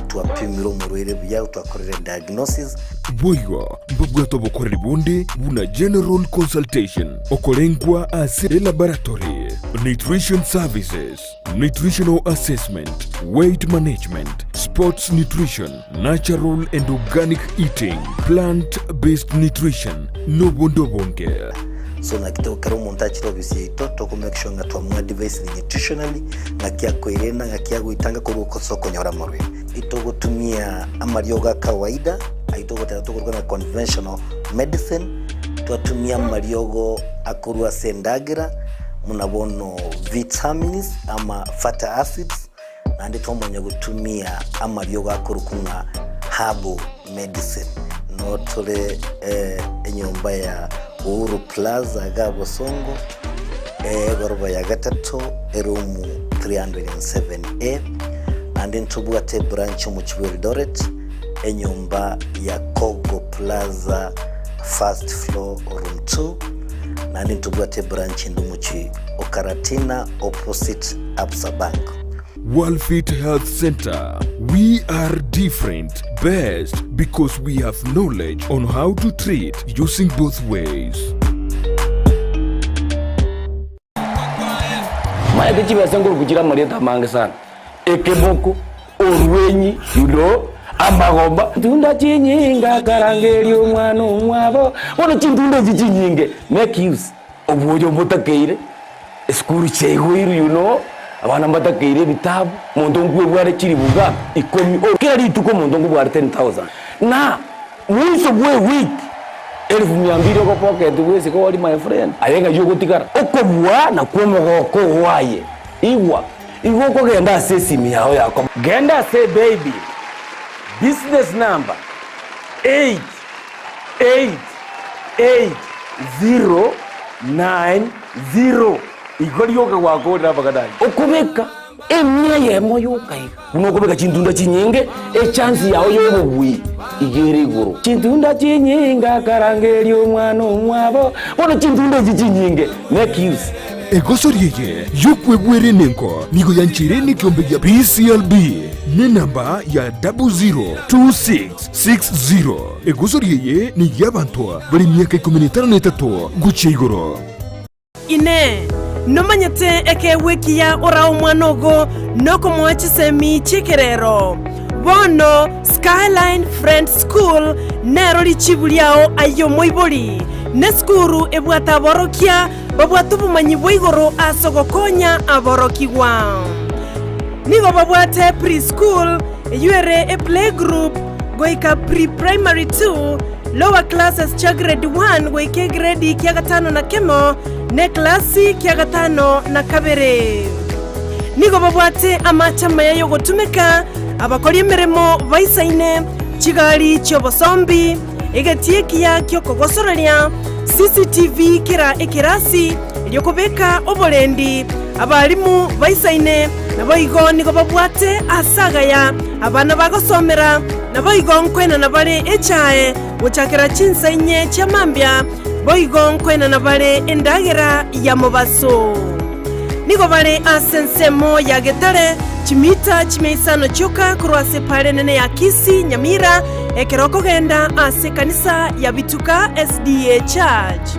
twapimire omorwaire buya, twakorire diagnosis. Boigo mbabwate obokoreri bonde buna general consultation, okorengwa ase elaboratory, nutrition services, nutritional assessment, weight management, sports nutrition, natural and organic eating, plant based nutrition, nobonde obonge. So naki to ekero omonto achire ofisi yaito toko make sure ng'a twamoadvisire nutritionally ng'aki akoirena ng'aki agoitanga korwa ase okonyora amarwaire. Itogotumia amariogo a kawaida ayio togoteba tokoruga ng'a conventional medicine, twatumia amariogo akorwa ase endagera buna bono vitamins ama fatty acids, naende twamanya gotumia amariogo akorokwa ng'a herbal medicine. Noo tore enyomba ya Uhuru Plaza iga Bosongo, egoroba ya gatato, eroom 307A, naende ntobwate ebranch omochie bwa Eldoret, enyomba ya Kogo Plaza first floor room 2, naende ntobwate ebranch ende omochie o Karatina opposite Absa Bank. Worldfit Health Center, we are different, best because we have knowledge on how to treat using both ways. Maete chibesa nkoruku chire amarieta amange sana, ekeboko, orwenyi, you know, amagomba. Tunda chinyinge akarangeria omwana omwabo, bono chintunda echi chinyinge, make use obwoyo mbotakeire, esukuru chiaigoirwe you know. Abana mbatakeire ebitabu, omonto nkwebware chilifu ngapi? Ikomi. O kera rituko omonto nkobware 10,000. Na mwiso bwe ewiki elfu mia mbili ogopocket bwesike ori my friend. Aye ng'ai ogotigara? Okobua nakwo omogoko oo aye. Igwa, igo okogenda ase esimi yao yako. Genda ase eBible, business number 8 8 8 0 9 0. Igo rioka gwakorire amang'ana ayio. Okobeka emia eyemo yoka iga, buna okobeka chintunda chinyinge, echansi yao y'obobui iga ere igoro. Chintunda chinyinge akarangeria omwana omwabo, bono chintunda echi chinyinge make use. Egosori eye y'okwebwera enengo nigo yancheire nekeombe gia PCLB nenamba ya 002660. Egosori eye ney'abanto bare emiaka ikomi na etano na etato gochia igoro. Inee! Nomanyete ekeegwa ekiya orae omwana ogo nokomoa chisemi chi'ekerero? Bono Skyline Friends School nero richibu riao aye omoibori. Nesukuru ebwate aborokia babwate obomanyi bwa igoro ase ogokonya aborokigwa. Nigo babwate pre-school, eyio ere eplaygroup, goika pre-primary two, Lower classes chia grade one goika egredi kia gatano na kemo, na eklasi kia gatano na kabere. Nigo babwate amache amaya y'ogotumeka, abakori emeremo baisaine, chigari chi'obosombi, egetii ekiya ki'okogosoreria, CCTV kera ekerasi, erio kobeka oborendi, abalimu baisaine, naboigo nigo babwate aase agaya abana bagosomera, Naboigo nkoenana bare echae gochakera chinsa inye chia mambia, boigo nkoenana bare endagera ya mobaso. Nigo bare ase ensemo ya Getare, chimita chimia isano chioka korwa ase epaara enene ya Kisii, Nyamira, ekero okogenda ase ekanisa ya Bituka SDA Church.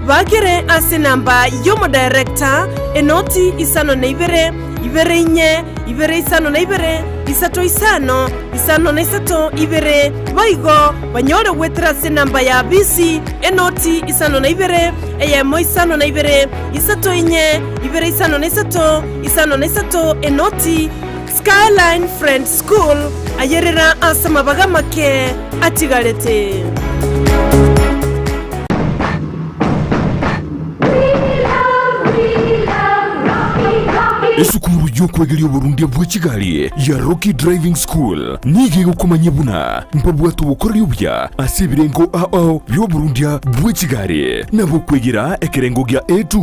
Bakere ase enamba y'omodirector, enoti isano na ibere, ibere inye, ibere isano na ibere, isato isano, isano na isato, ibere, boigo banyore goetera ase enamba ya bisi, enoti isano na ibere, eyemo isano na ibere, isato inye, ibere isano na isato, isano na isato, enoti. Skyline Friends School, ayerera ase amabaga amake atigarete. Esukuru y'okwegeria oborundia bwe chigari ya Rocky Driving School nigo egokomanyia buna mbabwate obokoreri obuya ase ebirengo ao bi'oborundia bwe chigari nabo okwegera ekerengo gia A2,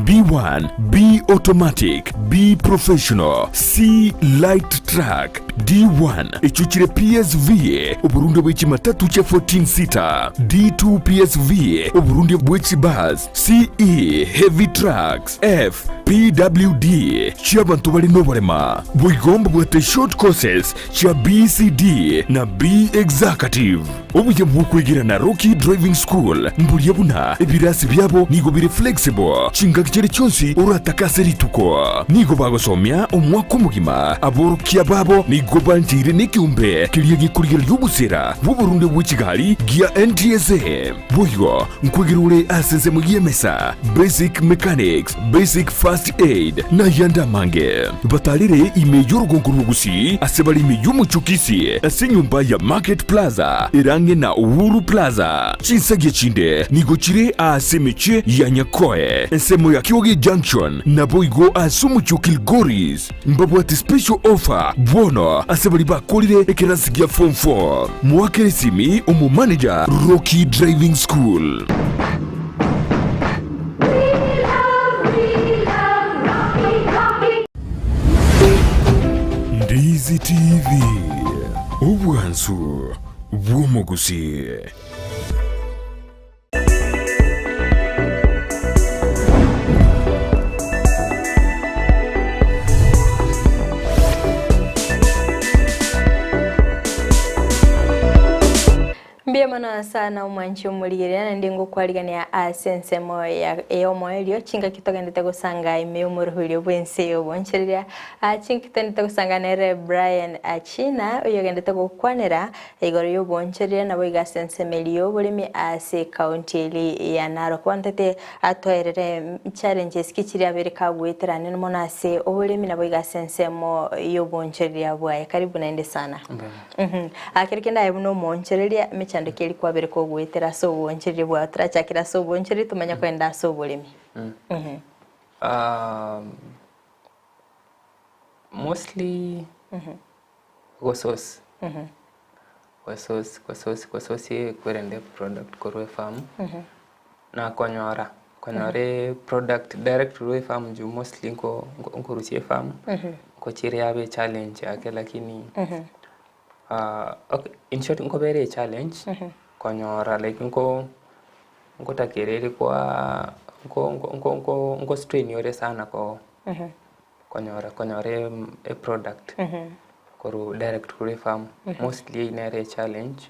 B1, B Automatic, B Professional, C Light Truck, D1 echio chire PSV, oborundia bwe chimatatu chia 14 seater, D2 PSV, oborundia bwe chibus, CE, Heavy Trucks, F, PWD, chi'abanto bare noborema. Boigo mbabwate short courses chia BCD na B Executive. Obuya bw'okwegera na Rocky Driving School mboria buna ebirasi biabo nigo bire flexible chingaki chiria chionsi oratake ase rituko. Nigo bagosomia omwaka omogima. Aborokia babo nigo bancheire nekeombe keria gekorigereria obosera bw'oborunde bwe chigari gia NTSA. Boigo nkwegera ore ase ensemo y'emesa, basic mechanics, basic first aid, na ayande amange. Batarire ime y'orogongo rwa Gusii ase bare ime y'omochie o Kisii ase enyomba ya Market Plaza ere ang'e na Uhuru Plaza. Chinsagia chinde nigo chire aase emechie ya Nyakoe, ensemo ya Kioge Junction, naboigo ase omochie o Kilgoris. Mbabwate special offer bono ase baria bakorire ekerasi gia form 4. Moakere esimi omomanager Rocky Driving School. Ndizi TV, obwansu bw'omogusii. Mbuya mono sana omwanchi omorigereria naende ngokwarigania ase ensemo ya ey'omoerio chingaki togendete gosanga ime y'omoroberio bw'ense y'obonchereria. Ah, chingaki togendete gosanga nere Brian Achina oyogendete gokwanera igoro y'obonchereria naboigo ase ensemo eria y'oboremi ase ekaunti eria ya Narok. Bono tete atoerere challenges ki chiria abere kagoeterania mono ase oboremi naboigo ase ensemo y'obonchereria bwaye. Karibu naende sana. Aa kere kende aye buna omoonchoreria, emechando ki eria kwabere kogoetera ase oboonchoreria bwao? Torachakere ase oboonchoreria tomanye kogenda ase oboremi. Mostly gosource, gosource, gosource, gosource kwerende product korwa efarm, na konyora, konyora eproduct direct korwa efarm juu mostly nko nkorusia efarm, nkochire yabe echallenge ake lakini okay in short nkobere echallenge konyora like nko nkotakereri kwa nko nko nko nko strain ore sana ko konyora konyora eproduct korwa direct korwa efarm mostly eywo nere echallenge.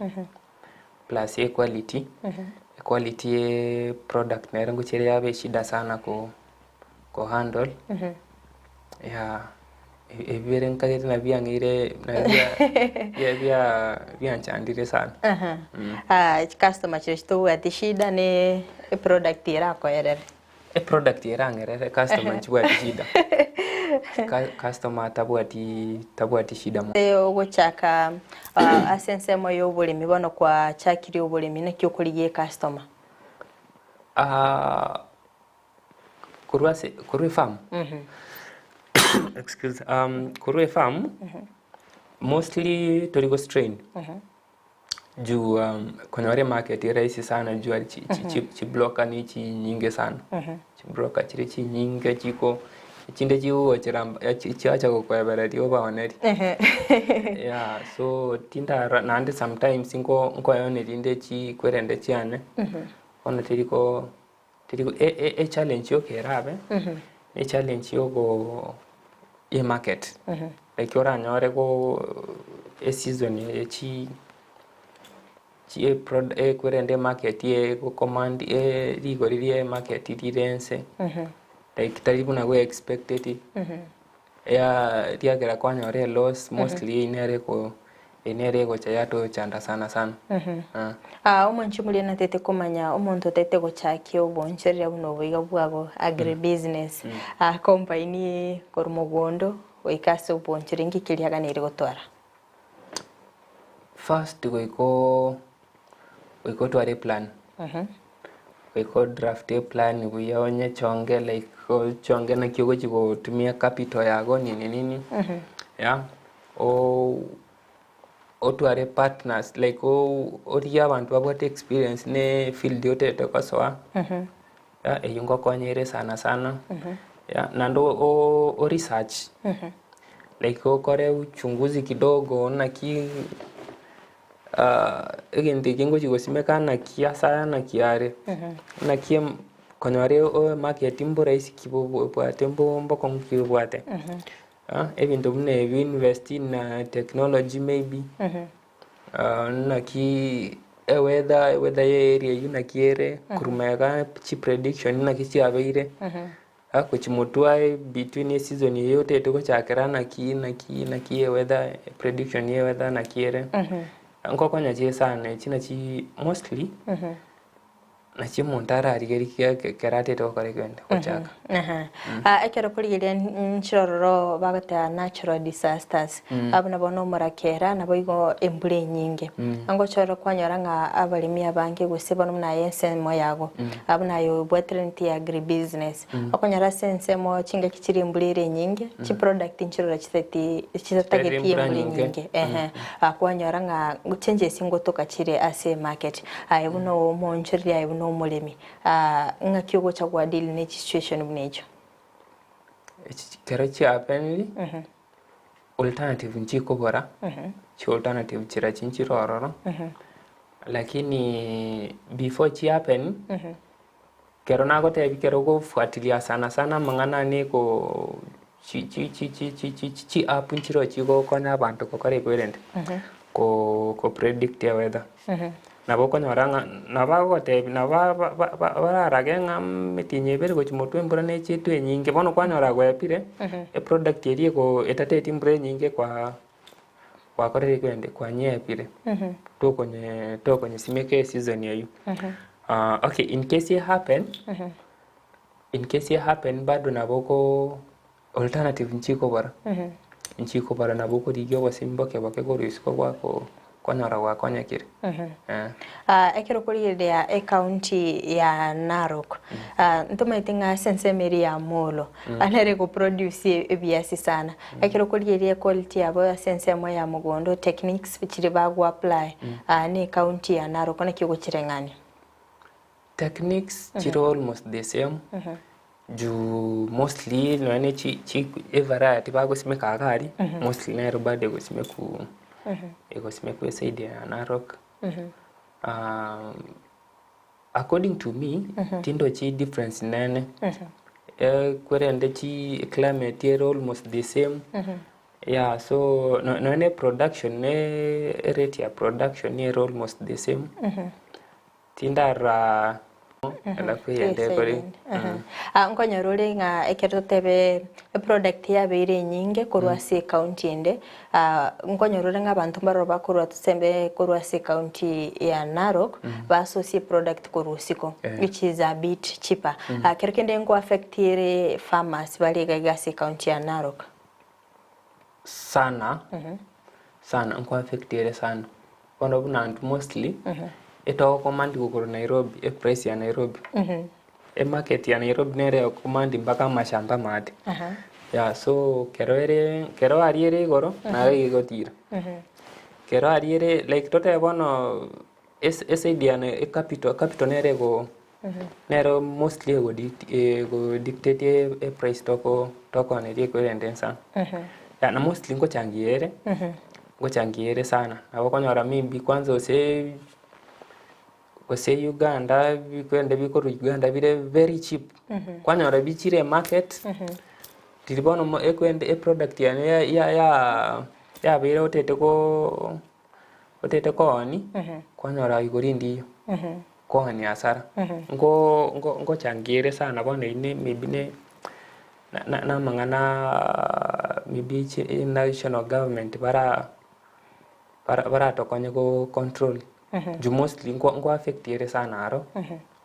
Plus equality, equality ye product nere ngochia ere yabe eshida sana ko ko handle, yeah ebi bire nkagete nabio biang'eire nabio bia bia bia bianchandire sana. Chicustomer chiria chitobwati shida ne eproduct erakoerere. Eproduct erang'erere customer nchibwati shida. Customer tabwati tabwati shida mono. Ogochaka ase ensemo ya oboremi bono kwachakire oboremi naki okorigia ecustomer? Korwa ase korwa efarm excuse korwa efarm mostly tori go strain. Juu konyora emarket erahisi sana juu aria chibroker ne chinyinge sana, chibroker chire chinyinge chiko echinde chigogochera chiacha gokoebereria obaonerie yeah so tindara naende sometimes nko nkoeoneria inde chikwerende chiane, bono teri ko teri echallenge yoka erabe, echallenge yogo ya emarket. Like oranyore go eseason eye chi chi eprod ekwerende emarket egocommand rigori ria emarket rire ense, like tari buna gwe expecteti, riagera kwanyora eloss mostly eywo nere eko eywo nere egocha yatochanda sana sana. Omwanchi omoria natete komanya omonto otete gochakia obonchoreria buna oboiga bwago agribusiness company korwa mogondo goika ase obonchoreria inki keria aganeirie gotwara? First goika oo goika otware eplan, goika odrafte eplan buya onyechonge like ochonge naki ogochi gotumia capital yago nini nini yeah, otware partners like origie abanto babwate experience ne efield otagete gosoa, yeah eywo ngokonya ere sana sana, yeah naende o research like okore uchunguzi kidogo naki egento eke ngochi gosimeka naki ase aya naki are, naki konyora emarket mborahisi ki bobwate mbokong'u ki bobwate. Ebinto buna ebi invest in technology maybe, naki eweather eweather ya area eywo naki ere, korwa magega chiprediction naki chiabeire, gochia motwe aye between eseason eye otagete gochakera naki naki naki eweather prediction ya eweather naki ere, nkokonya chire sana echi nachi mostly. Naki omonto ararigerie ekero atete gokora egento, gochaka. Ekero okorigereria nchirororo bagoteba natural disasters, buna bono omorakera naboigo embura enyinge. Ngocha ororo kwanyora ng'a abaremi abange gose bono buna aye ensemo yago, buna aye obwateraneti agribusiness, okonyora ase ensemo chingaki chiria embura ere enyinge, chiproduct nchiroro chitati chitatageti Embura embura enyinge. enyinge ehe. Kwanyora ng'a changes ngotoka chire ase emarket. Aye buna omoonchoreria aye buna omoremi, ng'aki ogocha gwa deal ne chisituation buna echio? Echi kero chiapeniri, alternative nchikobora, chialternative chiria nchire ororo, lakini before chihappen, kero nagotebia kero ogofuatilia sana sana amang'ana ane ego chi chi chi chi chi chi chi app nchire chigokonya abanto gokora ekwerende, ko ko predict eweather. Nabo okonyora ng'a nabo bagogotebia nabo ba- ba- ba- ba- bararage ng'a emetienyi ebere gochia motwe embura neche etwe enyinge, bono kwanyora gwepire, eproduct eria ego etateti embura enyinge kwa gwakorire kende kwanyepire, tokonye tokonyesimeka eseason eywo. Okay in case e happen, in case e happen bado nabo oko Alternative nchikobora, nchikobora nabo okorigia obosemi boke boke korwa isiko gwako kwanyora gwakonyekire eh. Ah, ekero okorigereria ecounty ya Narok, ah, ntomaete ng'a ase ensemo eria ya Molo, ah, nere egoproduce ebiasi sana. Ekero okorigereria equality yabo ase ensemo ya mogondo, techniques chiria bagoapply, ah, na ecounty ya Narok naki ogochireng'ania? Techniques chire almost the same, juu mostly nonya ne chi chi evariety bagosimeka iga aria, mostly nero bado egosimekwa egosimekwa eside ya Narok. According to me, tindochi difference nene, ekwerende chi climate ere almost the same, yeah so nonya ne production ne rate ya production ere almost the same. Tindarora alafu eyende ekore. Ah, nkonyora ore ng'a ekero totebe eproduct yabeire enyinge korwa ase ecounty ende, ah, nkonyora ore ng'a abanto mbaroro bakorwa tosembe korwa ase ecounty ya Narok, basosie eproduct korwa isiko, which is a bit cheaper. Ah, kero kende nko affect ere farmers bare iga iga ase ecounty ya Narok. Sana, sana nko affect ere sana. Bono buna intwe mostly, etogocommand korwa Nairobi, eprice ya Nairobi. Emarket ya Nairobi nere egocommand mpaka amashamba amaate. Yeah, so kero ere kero aria ere igoro, naro iga egotira. Kero aria ere like totebe bono ase eside ya ecapital, capital nere ego nero mostly ego ego dictate eprice toko tokooneria ekwerende ensa. Yeah, na mostly ngochangia ere, ngochangia ere sana. Nabo okonyora maybe kwanza gose gose Uganda bikwende bikorwa Uganda bire very cheap, kwanyora bichire emarket, riria bono mo ekwende eproduct yane ya ya ya yabeire otete koo otete koonia, kwanyora igoro ndiyo, koonia hasara. Nko nko ngochangia ere sana bono eywo ne maybe ne na na amang'ana maybe chi national government bara bara baratokonye go control. Juu mostly nko nko affect ere sana aro,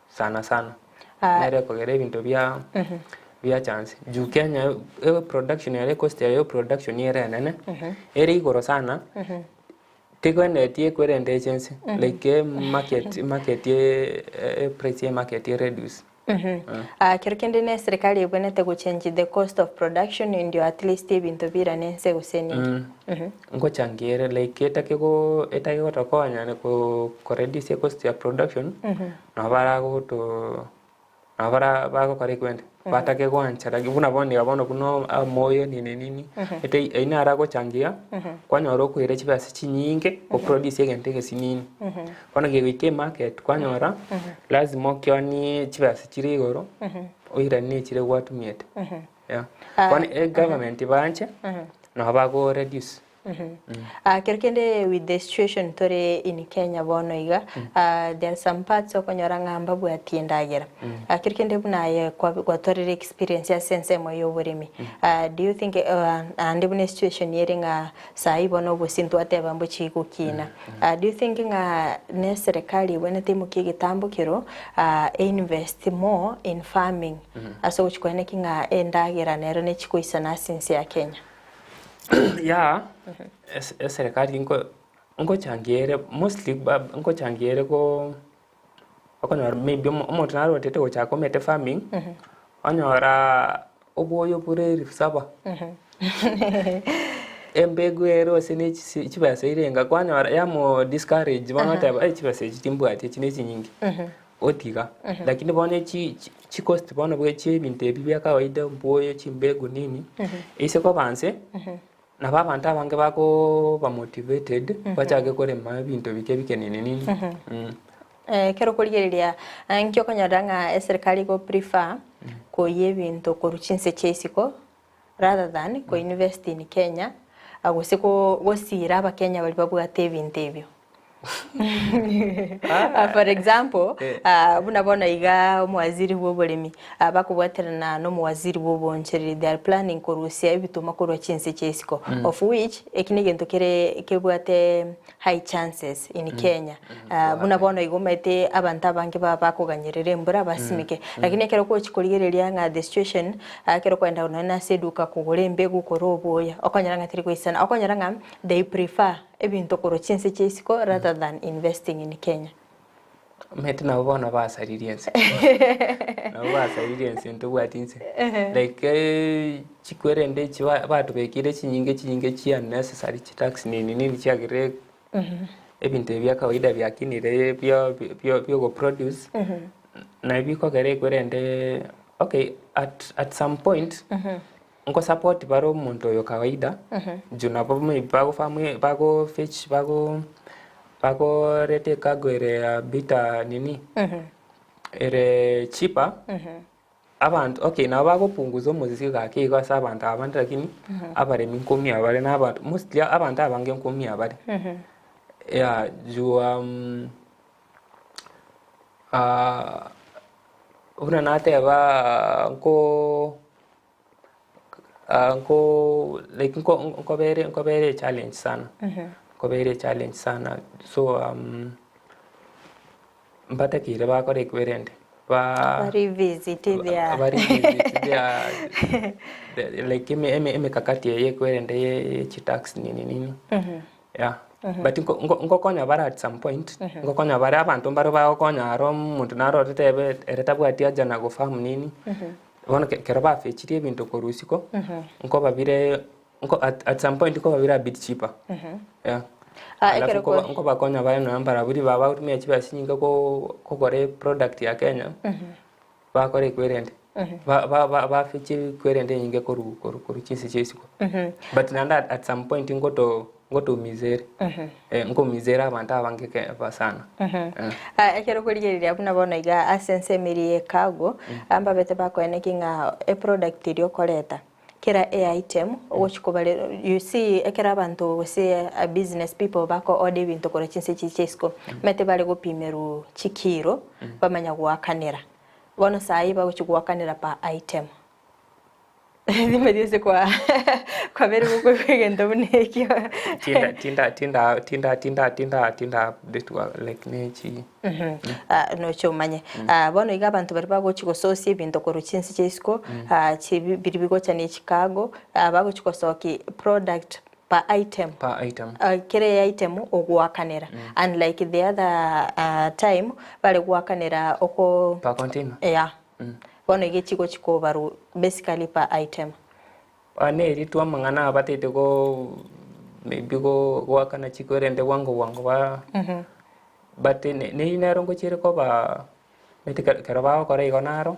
sana sana. Nere ekogera ebinto bia bia chance. Juu Kenya e production ere ecost yaye ya production ere enene, ere igoro sana, tekoenetie ekwerende eche ense, like emarket market eprice ya emarket ereduce. Ah, kero kende ne eserikari ebwenerete gochange the cost of production ndio at least ebinto birane ense gose nini. Ngochangia ere like etake go etake gotokonya na ko koreduce ecost ya production, nabo baragoto nabo bara bagokora ekwende batake goanchera buna bono iga bono buna amoyo nini nini, ete eywo naro agochangia, kwanyora okoira chibesa chinyinge goproduce egento egesinini. Bono kegoika emarket kwanyora lazima okionie chibesa chire igoro oiranie chire gwatumiete. Yeah. Bono egovernment banche nabo bago reduce. Ah, kero kende with the situation tore in Kenya bono iga, ah, there are some parts okonyora ng'a mbabwati endagera. Ah, kero kende buna aye kwa- gwatwarire experience ase ensemo ya oboremi, ah, do you think ah, naende buna esituation ere ng'a sahi bono obosie ntwateba mbochie gokina, ah, do you think ng'a ne eserekari ebwenerete imokie egetambo kero ah, einvest more in farming ase ogochia koeneki ng'a endagera nero nechi koisana ase ense ya Kenya? Yah, ese eserekari nko nkochangia ere mostly ba nkochangia ere go okonyora maybe omo omonto nare otete gochaka omanyete farming, onyora obwoyo bore elfu saba, embegu ere gose ne chisi chibesa irenga kwanyora yamo discourage bono oteba eh chibesa echi timbwati echi ne chinyinge, otiga. Lakini bono chi chicost bono bwe chia ebinto ebi bia kawaida obwoyo chimbegu nini, ase koba nse, nabo abanto abange bakoba motivated bachake korema ebinto bike bike nini nini. Ekero okorigereria nki okonyora ng'a eserikari ego prefer koyia ebinto korwa chinse chia isiko rather than ko invest in Kenya gose gosira abakenya baria babwate ebinto ebio. For example, Eh. ah, buna bono iga omowaziri bwa oboremi ah, bakobwaterana na omowaziri bwa obonchereri they are planning korusia ebituma korwa chinse chia isiko of which eki na egento kere kebwate high chances in Kenya. Ah, buna bono iga omanyete abanto abange ba bakoganyerera embura basimeke lakini ekero ogochi korigereria ng'a the situation ah, ekero okogenda nonye na ase eduka kogora embegu kore oboya okonyora ng'a teri goisana okonyora ng'a they prefer Ebinto korwa chinse chia isiko rather than investing in Kenya. Omanyete nabo bono basaririe ense nabo basaririe ense ntobwati inse like chikwerende echi batobekire chinyinge chinyinge chia unnecessary chitax nini nini chiagere ebinto ebi bia kawaida biakinire bio bio biogoproduce nabi bikogera ekwerende okay at at some point. Nko support bare omonto oyo kawaida juu nabo maybe bago farm bago fetch bago bagoreta ecargo ere ya bita nini ere cheaper abanto okay nabo bagopunguza omosisi gaki igo ase abanto aba bande lakini abaremi nkoumia bare na abanto mostly abanto abange nkoumia bare yeah juu buna nateba nko nko like nko nkobere nkobere echallenge sana, nkobere echallenge sana so mbatakeire bakore ekwerende ba Barevisit their barevisit their the like eme eme emekakati eye ekwerende ye chitax nini nini yeah. But nko nko nkokonya bare at some point, nkokonya bare abanto mbare bagokonya aro omonto naro otetebe ere tabwati haja na gofarm nini, bono ke kero bafechirie ebinto korwa isiko, nkobabire nko at at some point nkobabire a bit cheaper, yeah. Ah, Alafu ekero nkoba ko- nkobakonya bare nonya mbarabwo ribaga bagotumia chibesa chinyinge ko kogora eproduct ya Kenya, bakora ekwerende ba ba ba bafeche ekwerende enyinge korwa korwa korwa chinse chia isiko but naende at at some point ngoto ngotoumiza ere eh nkoumiza ere abanto abange ke ba sana eh. Ah, ekero okorigereria buna bono iga ase ensemo eria ye cargo, mbabete bakoenekia ng'a eproduct eria okoreta kera e item ogochi kobare you see ekero abanto gose business people bako order ebinto korwa chinse echi chia isiko, omanyete bare gopimerwa chikiro bamanya goakanera. Bono saii bagochi goakanera per item. Timanyeti ase kwa kwabeire gokoigwa egento buna ekio. Tinda tinda tinda tinda tinda tinda tinda update wa like ne chi Ah, noche omanye. Ah, bono iga abanto baria bagochi gososia ebinto korwa chinse chia isiko, ah, chi biria bigocha ne chicargo, ah, bagochi gosokia product per item. Per item. Ah, kera eitem ogoakanera. Unlike the other ah, time, bare goakanera oko Per container. Yeah. Bono iga echigochi kobarwa basically per item. Aya neritwe amang'ana abatete go maybe go goakana chikwerende bwango bwango ba but ne neyio nero ngochiere koba omanyete kero kero bagokora igo naro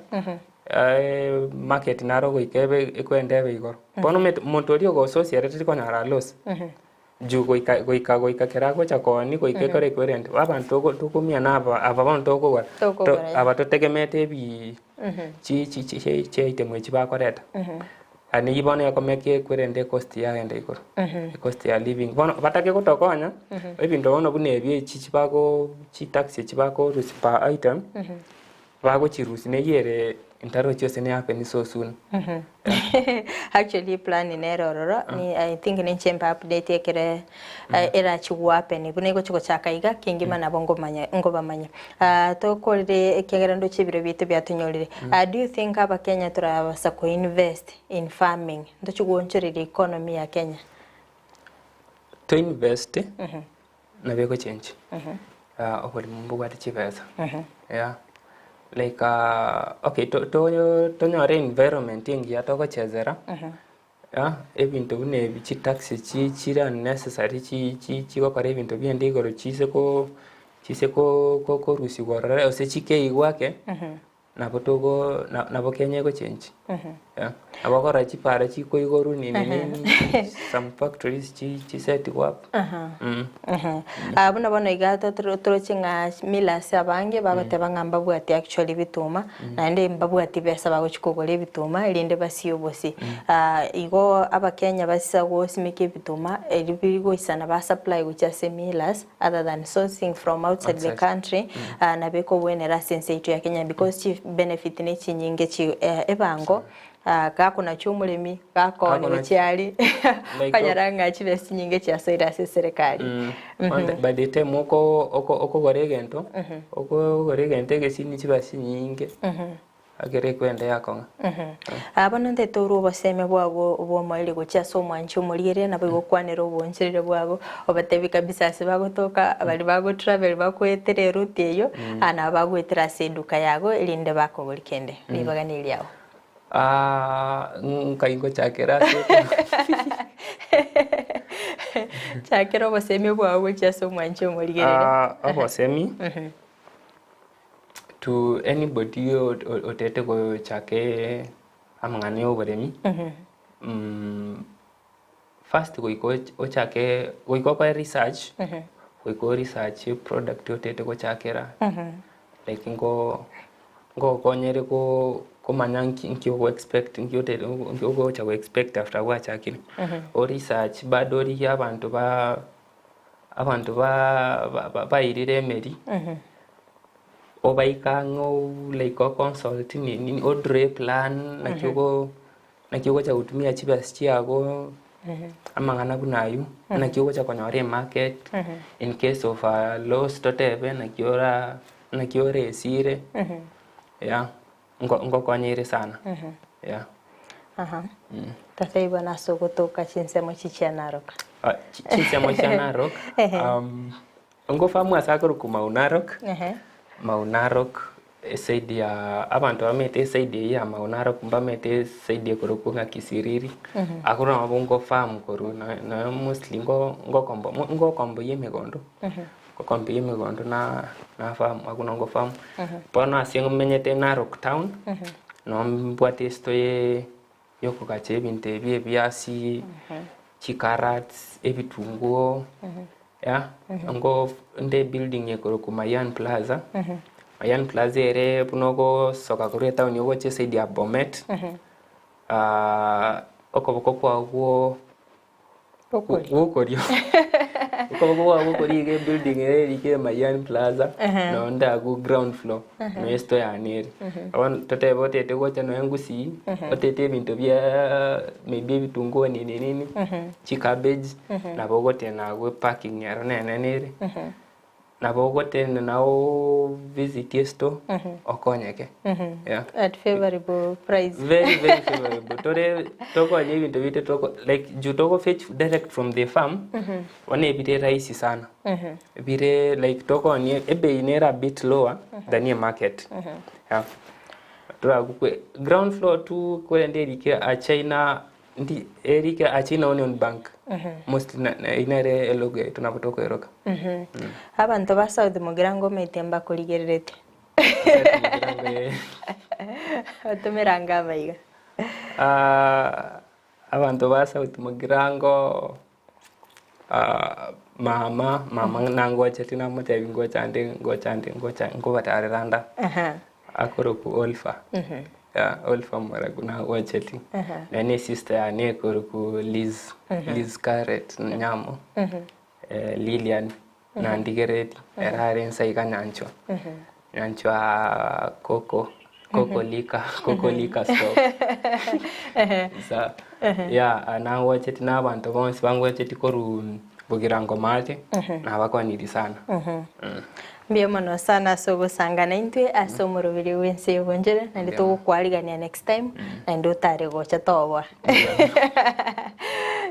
market naro goika ebe ekwende ebe igoro. Bono omanyete omonto oria ogososia ere tari konyora loss. Juu goika goika goika kero agocha koonia goika ekero ekwerende abanto togo tokomiana aba aba bono tokogora to Tokogora, aba totegemete ebi chi chi chi chi item echi bakoreta. Aye neyio bono ekomeka ekwerende ecost yagenda igoro, ecost ya living. Bono batake gotokonya, ebinto bono buna ebi echi chibago chitax echi bakorusia per item, bagochirusia neyio ere ntarochi gose ne happen so soon. Actually plan nere ororo ni I think ninche mbe update ekere erachi gohappen buna egochi gochaka iga kengima nabo ngomanya ngobamanya. Ah, tokorire ekiagera ndoche ebiro biaito biatonyorire. Ah, do you think abakenya torabasa ko invest in farming ntochi goonchoreria economy ya Kenya? To invest nabo egochengi Ah, oborimo mbobwate chibesa yeah like ah, okay to- to- tonyore environment engiya togochezera yeah ebinto buna ebi chitaxi chi chire unnecessary chi chi chigokora ebinto biende igoro chise ko chise ko ko korusiwa ororo gose chikeigwa ake. Nabo togo nabo Kenya egochenji. Yeah. Nabo okora chipara chikoigorwa nini nini, some factories chi chisetigwe up. Mm. Ah, buna bono iga toroche ng'a millers abange bagoteba ng'a mbabwati actually ebituma, naende mbabwati besa bagochi kogora ebituma erinde basie obosie. Ah, igo abakenya basisa gosimeka ebituma erio birigoisana ba supply gochia ase millers other than sourcing from outside the Outside. country, ah, nabo ekogwenera ase ense yaito ya Kenya because chi benefit ne chinyinge chi ebango ah, gakonachwa omoremi gakooni Gakonachwa. gochia aria Like okonyora ng'a chibesa chinyinge chiasoire ase eserekari. Mm. By the time oko oko okogora egento, okogora egento egesini chibesa chinyinge, Ekero ekwenda yakong'a. Aa bono ntete orwe obosemi bwago bw'omoerio gochia ase omwanchi omorigereria, naboigo okwanere oboncherere bwago, obatebi kabisa ase bagotoka, baria bagotravel bagoetera eroute eyio, aa nabo bagoetera ase eduka yago erinde bakogori kende. Ribaga neriago. Aa nkai ngochakera ase Chakera obosemi bwago gochia ase omwanchi omorigereria. Aa obosemi. To anybody otete gochaka amang'ana ya oboremi, first goika ochake goika okore research, goika o research product otete gochakera, like nko ngokonyere ko komanya nki nki ogo expect nki otete nki ogocha go expect after gwachakire, o research bado origie abanto ba. Abanto bairire emeri, obaike ang'e like o consult nini o draw eplan naki ogo naki ogocha gotumia chibesa chiago, amang'ana buna aywo, naki ogocha konyora emarket, in case of a loss totebe naki ora naki oresire, yeah. Ngokonyeire sana yeah. Aha. Totebigwa nase ogotoka chinsemo chi chia Narok. Ah, chinsemo chia Narok. Um, ngofamu ase akorokwa Mau Narok. Ehe. Mau Narok eside ya abanto bamete eside eyio ya Mau Narok mbamete eside ekorokwa ng'a Kisiriri. Agwo nabo ngofamu korwa nonya mostly ngo ngokombo ngokomboyia emegondo. Ngokomboyia emegondo na nafamu agwo nabo ngofamu. Bono ase menyete Narok town, noo mbwate esito ye yokogacha ebinto ebi ebiasi, chicarrots, ebitunguo, yeah, ngo nde ebuilding ekorokwa Mayan Plaza, Mayan Plaza ere buna ogosoka korwa etown ogocha eside ya Bomet, okoboko kwago gwo. Gokoria. Okoboko kwao gokoria iga ebuilding ere erikire Mayan Plaza, nonye nde agwo ground floor, nonye store yane ere. Bono totebe otete gocha nonye Gusii, otete ebinto bia maybe ebitunguo nini nini, chicabbage, nabo ogotenena agwo eparking ero nenene ere. Nabo ogotenena nao visit estore okonyeke. Yeah. At favorable price. Very very favorable. Tore tokonya ebinto biaito toko like juu togo fetch direct from the farm bono ebire rahisi sana. Bire like tokonia ebei nere a bit lower than e market. Yeah. Toragokwe ground floor tu korende erike a China Ndi erike achie na Union Bank mostly na na eyio nere elogo yaito nabo tokoeroka. Abanto ba South Mugirango omanyete mbakorigereretie. South Mugirango eh. Otomerange amaiga. Ah, abanto ba South Mugirango ah, mama, mama nangocheti namotebi ngocha nde ngocha nde ngocha nkobatarera nda. Akorokwa Olpha. Yeah, Olpha Moragu nagocheti. Naye ne sister yane ekorokwa Liz, Liz Scarlett Nyamo. Eh, Lilian nandigereti ere are inse iga Nyanchwa. Nyanchwa Coco, Coco Liquor, Coco Liquor Store. Sa, yeah, nagocheti na abanto bonsi bangocheti korwa Bogirango maate, nabakwanirie sana. Mbuya mono sana ase ogosanga naintwe ase omoroberi bw'ense y'obonchore, naende togokwarigania next time, naende otare gocha toboa.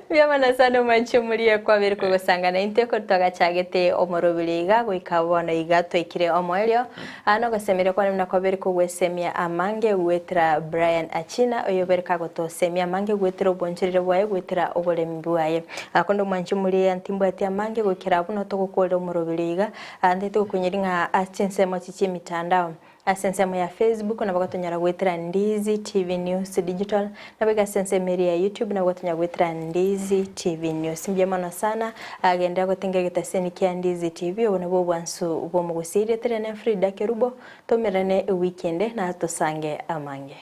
Mbuya mono sana omwanchi omoria kwabeire kogosanga naintwe ekero twagachagete omoroberi iga goika bono iga twaikire omoerio. Aa nogosemeria kwane buna kwabeire kogwesemia amange goetera Brian Achina oyobeire kagotosemia amange goetera obonchoreri bwaye goetera oboremi bwaye. Konde omwanchi omoria ntimbwati amange goikera abwo notogokorera omoroberi iga. Aa ntagete gokonyeri ng'a ase chinsemo echi chi'emitandao. Ase ensemo ya Facebook nabo gotonyora goetera Ndizi TV News Digital, naboigo ase ensemo eria ya YouTube nabo gotonyora goetera Ndizi TV News. Mbuya mono sana, genderera gotenga egetaseni kia Ndizi TV, obo nabwo obwansu bw'omogusii. Rieta riane Frida Kerubo, toumerane ewiki ende na tosange amange.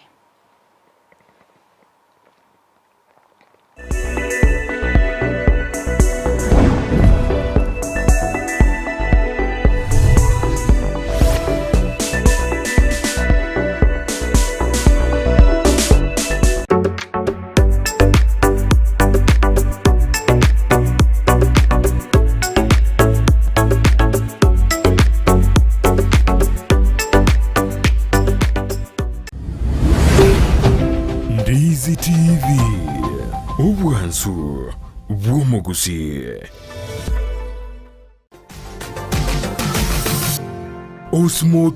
Ndizi TV, obwansu bw'omogusii. Osmo.